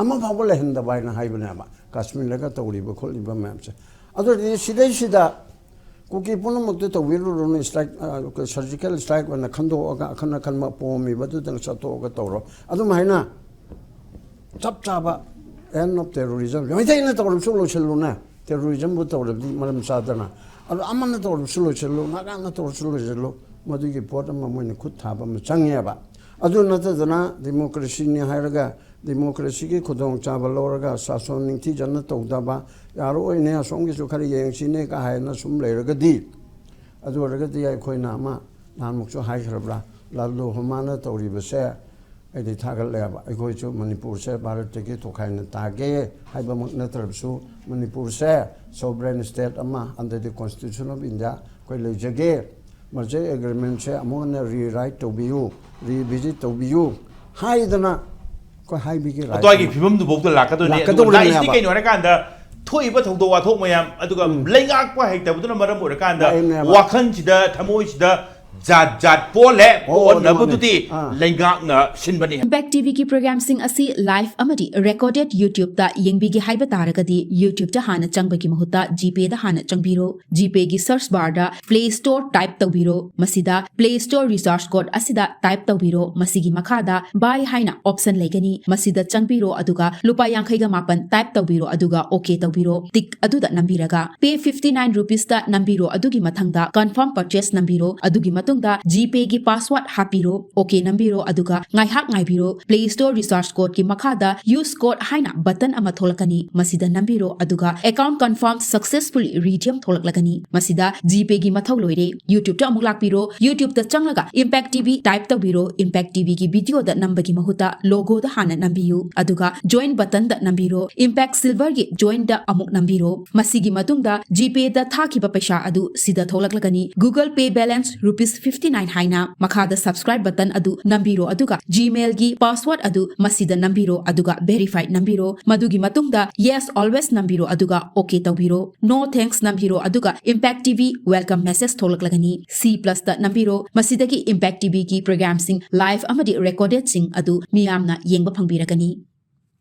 ꯑꯃ ꯐꯥꯎꯕ ꯂꯩꯍꯟꯗꯕ ꯍꯥꯏꯅ ꯍꯥꯏꯕꯅꯦꯕ, ꯀꯥꯁꯃꯤꯔꯗꯒ ꯇꯧꯔꯤꯕ ꯈꯣꯠꯂꯤꯕ ꯃꯌꯥꯝꯁꯦ꯫ ꯑꯗꯨꯗꯤ ꯁꯤꯗꯩꯁꯤꯗ ꯀꯨꯀꯤ ꯄꯨꯝꯅꯃꯛꯇ ꯇꯧꯕꯤꯔꯨꯔꯨꯅꯨ, ꯁ꯭ꯇ꯭ꯔꯥꯏꯛ, ꯑ, ꯁꯔꯖꯤꯀꯦꯜ ꯁ꯭ꯇ꯭ꯔꯥꯏꯛ ꯑꯣꯏꯅ ꯈꯟꯗꯣꯛꯑꯒ ꯑꯈꯟ ꯑꯈꯟꯕ ꯄꯣꯝꯃꯤꯕꯗꯨꯗꯪ ꯆꯠꯇꯣꯛꯑꯒ ꯇꯧꯔꯣ꯫ ꯑꯗꯨꯝ ꯍꯥꯏꯅ ꯆꯞ ꯆꯥꯕ end of terrorism꯫ ꯃꯩꯇꯩꯅ ꯇꯧꯔꯕꯁꯨ ꯂꯣꯏꯁꯤꯜꯂꯨꯅꯦ꯫ ꯇꯦꯔꯣꯔꯤꯖꯝꯕꯨ ꯇꯧꯔꯕꯗꯤ ꯃꯔꯝ ꯆꯥꯗꯅ, ꯑꯗꯣ ꯑꯃꯅ ꯇꯧꯔꯕꯁꯨ ꯂꯣꯏꯁꯤꯜꯂꯨ, ꯅꯥꯒꯥꯅ ꯇꯧꯔꯕꯁꯨ ꯂꯣꯏꯁꯤꯜꯂꯨ, ꯃꯗꯨꯒꯤ ꯄꯣꯠ ꯑꯃ ꯃꯣꯏꯅ ꯈꯨꯠ ꯊꯥꯕ ꯑꯃ ꯆꯪꯉꯦꯕ꯫ ꯑꯗꯨ ꯅꯠꯇꯗꯅ ꯗꯤꯃꯣꯀ꯭ꯔꯦꯁꯤꯅꯤ ꯍꯥꯏꯔꯒ ꯗꯤꯃꯣꯀ꯭ꯔꯦꯁꯤꯒꯤ ꯈꯨꯗꯣꯡꯆꯥꯕ ꯂꯧꯔꯒ ꯁꯥꯁꯣꯟ ꯅꯤꯡꯊꯤꯖꯅ ꯇꯧꯗꯕ, "ꯌꯥꯔꯣꯏꯅꯦ, ꯑꯁꯣꯝꯒꯤꯁꯨ ꯈꯔ ꯌꯦꯡꯁꯤꯅꯦ" ꯀ ꯍꯥꯏꯅ ꯁꯨꯝ ꯂꯩꯔꯒꯗꯤ, ꯑꯗꯨ ꯑꯣꯏꯔꯒꯗꯤ ꯑꯩꯈꯣꯏꯅ ꯑꯃ ꯅꯍꯥꯟꯃꯨꯛꯁꯨ ꯍꯥꯏꯈ꯭ꯔꯕ꯭ꯔꯥ, ꯂꯥꯜꯂꯨ ꯍꯨꯃꯥꯅ ꯇꯧꯔꯤꯕꯁꯦ ꯑꯩꯗꯤ ꯊꯥꯒꯠꯂꯦꯕ꯫ ꯑꯩꯈꯣꯏꯁꯨ ꯃꯅꯤꯄꯨꯔꯁꯦ ꯚꯥꯔꯠꯇꯒꯤ ꯇꯣꯈꯥꯏꯅ ꯇꯥꯒꯦ ꯍꯥꯏꯕꯃꯛ ꯅꯠꯇ꯭ꯔꯕꯁꯨ, ꯃꯅꯤꯄꯨꯔꯁꯦ sovereign state ꯑꯃ under the Constitution of India ꯑꯩꯈꯣꯏ ꯂꯩꯖꯒꯦ꯫ ꯃꯁꯤ ꯑꯦꯒ꯭ꯔꯤꯃꯦꯟꯁꯦ ꯑꯃꯨꯛ ꯍꯟꯅ rewrite ꯇꯧꯕꯤꯌꯨ, revisit ꯇꯧꯕꯤꯌꯨ ꯍꯥꯏꯗꯅ ꯑꯩꯈꯣꯏ ꯍꯥꯏꯕꯤꯒꯦ, right ꯑꯗꯨꯋꯥꯏꯒꯤ ꯑꯃ꯫ ꯐꯤꯕꯝꯗꯨꯐꯥꯎꯗ ꯂꯥꯛꯀꯗꯣꯏꯅꯦ꯫ ꯑꯗꯨꯒ ꯂꯥꯛꯀꯗꯧꯔꯤꯕꯅꯦꯕ꯫ ꯂꯥꯛꯏꯁꯤꯗꯤ ꯀꯩꯅꯣ ꯍꯥꯏꯔꯀꯥꯟꯗ, ꯊꯣꯛꯏꯕ ꯊꯧꯗꯣꯛ ꯋꯥꯊꯣꯛ ꯃꯌꯥꯝ, ꯑꯗꯨꯒ ꯎꯝ꯫ ꯂꯩꯉꯥꯛꯄ ꯍꯩꯇꯕꯗꯨꯅ ꯃꯔꯝ ꯑꯣꯏꯔꯀꯥꯟꯗ ꯂꯥꯛꯏꯕꯅꯦꯕ꯫ ꯋꯥꯈꯜꯁꯤꯗ, ꯊꯃꯣꯏꯁꯤꯗ ꯖꯥꯠ ꯖꯥꯠ ꯄꯣꯜꯂꯦ, ꯑꯣ, ꯄꯣꯛꯍꯟꯅꯕꯗꯨꯗꯤ ꯑꯥ꯫ ꯂꯩꯉꯥꯛꯅ ꯁꯤꯟꯕꯅꯤ꯫ Impact ꯇꯤꯚꯤꯒꯤ ꯄ꯭ꯔꯣꯒ꯭ꯔꯥꯝꯁꯤꯡ ꯑꯁꯤ live ꯑꯃꯗꯤ recorded YouTube-ꯇ ꯌꯦꯡꯕꯤꯒꯦ ꯍꯥꯏꯕ ꯇꯥꯔꯒꯗꯤ, YouTube-ꯇ ꯍꯥꯟꯅ ꯆꯪꯕꯒꯤ ꯃꯍꯨꯠꯇ GPay-ꯗ ꯍꯥꯟꯅ ꯆꯪꯕꯤꯔꯣ꯫ GPay-ꯒꯤ search bar-ꯗ Play Store type ꯇꯧꯕꯤꯔꯣ꯫ ꯃꯁꯤꯗ Play Store recharge code ꯑꯁꯤꯗ type ꯇꯧꯕꯤꯔꯣ꯫ ꯃꯁꯤꯒꯤ ꯃꯈꯥꯗ Buy ꯍꯥꯏꯅ option ꯂꯩꯒꯅꯤ꯫ ꯃꯁꯤꯗ ꯆꯪꯕꯤꯔꯣ, ꯑꯗꯨꯒ ꯂꯨꯄꯥ ꯌꯥꯡꯈꯩꯒ ꯃꯥꯄꯟ type ꯇꯧꯕꯤꯔꯣ, ꯑꯗꯨꯒ OK ꯇꯧꯕꯤꯔꯣ꯫ Tick ꯑꯗꯨꯗ ꯅꯝꯕꯤꯔꯒ Pay fifty nine rupees-ꯇ ꯅꯝꯕꯤꯔꯣ꯫ ꯑꯗꯨꯒꯤ ꯃꯊꯪꯗ Confirm Purchase ꯅꯝꯕꯤꯔꯣ꯫ ꯑꯗꯨꯒꯤ ꯃꯇꯨꯡꯗ GPay-ꯒꯤ password ꯍꯥꯞꯄꯤꯔꯣ꯫ OK ꯅꯝꯕꯤꯔꯣ, ꯑꯗꯨꯒ ꯉꯥꯏꯍꯥꯛ ꯉꯥꯏꯕꯤꯔꯣ꯫ Play Store recharge code-ꯀꯤ ꯃꯈꯥꯗ Use Code ꯍꯥꯏꯅ button ꯑꯃ ꯊꯣꯛꯂꯛꯀꯅꯤ꯫ ꯃꯁꯤꯗ ꯅꯝꯕꯤꯔꯣ, ꯑꯗꯨꯒ Account Confirm Successfully Redeemed ꯊꯣꯛꯂꯛꯂꯒꯅꯤ꯫ ꯃꯁꯤꯗ GPay-ꯒꯤ ꯃꯊꯧ ꯂꯣꯏꯔꯦ꯫ YouTube-ꯇ ꯑꯃꯨꯛ ꯂꯥꯛꯄꯤꯔꯣ꯫ YouTube-ꯇ ꯆꯪꯂꯒ Impact TV type ꯇꯧꯕꯤꯔꯣ꯫ Impact TV-ꯒꯤ video-ꯗ ꯅꯝꯕꯒꯤ ꯃꯍꯨꯠꯇ logo-ꯗ ꯍꯥꯟꯅ ꯅꯝꯕꯤꯌꯨ, ꯑꯗꯨꯒ Join button-ꯗ ꯅꯝꯕꯤꯔꯣ꯫ Impact Silver-ꯒꯤ Join-ꯗ ꯑꯃꯨꯛ ꯅꯝꯕꯤꯔꯣ꯫ ꯃꯁꯤꯒꯤ ꯃꯇꯨꯡꯗ GPay-ꯗ ꯊꯥꯈꯤꯕ ꯄꯩꯁꯥ ꯑꯗꯨ ꯁꯤꯗ ꯊꯣꯛꯂꯛꯂꯒꯅꯤ, Google Pay balance rupees fifty nine ꯍꯥꯏꯅ꯫ ꯃꯈꯥꯗ Subscribe button ꯑꯗꯨ ꯅꯝꯕꯤꯔꯣ, ꯑꯗꯨꯒ Gmail-ꯒꯤ password ꯑꯗꯨ ꯃꯁꯤꯗ ꯅꯝꯕꯤꯔꯣ, ꯑꯗꯨꯒ Verify ꯅꯝꯕꯤꯔꯣ꯫ ꯃꯗꯨꯒꯤ ꯃꯇꯨꯡꯗ Yes Always ꯅꯝꯕꯤꯔꯣ, ꯑꯗꯨꯒ OK ꯇꯧꯕꯤꯔꯣ꯫ No Thanks ꯅꯝꯕꯤꯔꯣ, ꯑꯗꯨꯒ Impact TV welcome message ꯊꯣꯛꯂꯛꯂꯒꯅꯤ꯫ C plus-ꯇ ꯅꯝꯕꯤꯔꯣ꯫ ꯃꯁꯤꯗꯒꯤ Impact TV-ꯒꯤ ꯄ꯭ꯔꯣꯒ꯭ꯔꯥꯝꯁꯤꯡ, live ꯑꯃꯗꯤ recorded-ꯁꯤꯡ ꯑꯗꯨ ꯃꯤꯌꯥꯝꯅ ꯌꯦꯡꯕ ꯐꯪꯕꯤꯔꯒꯅꯤ꯫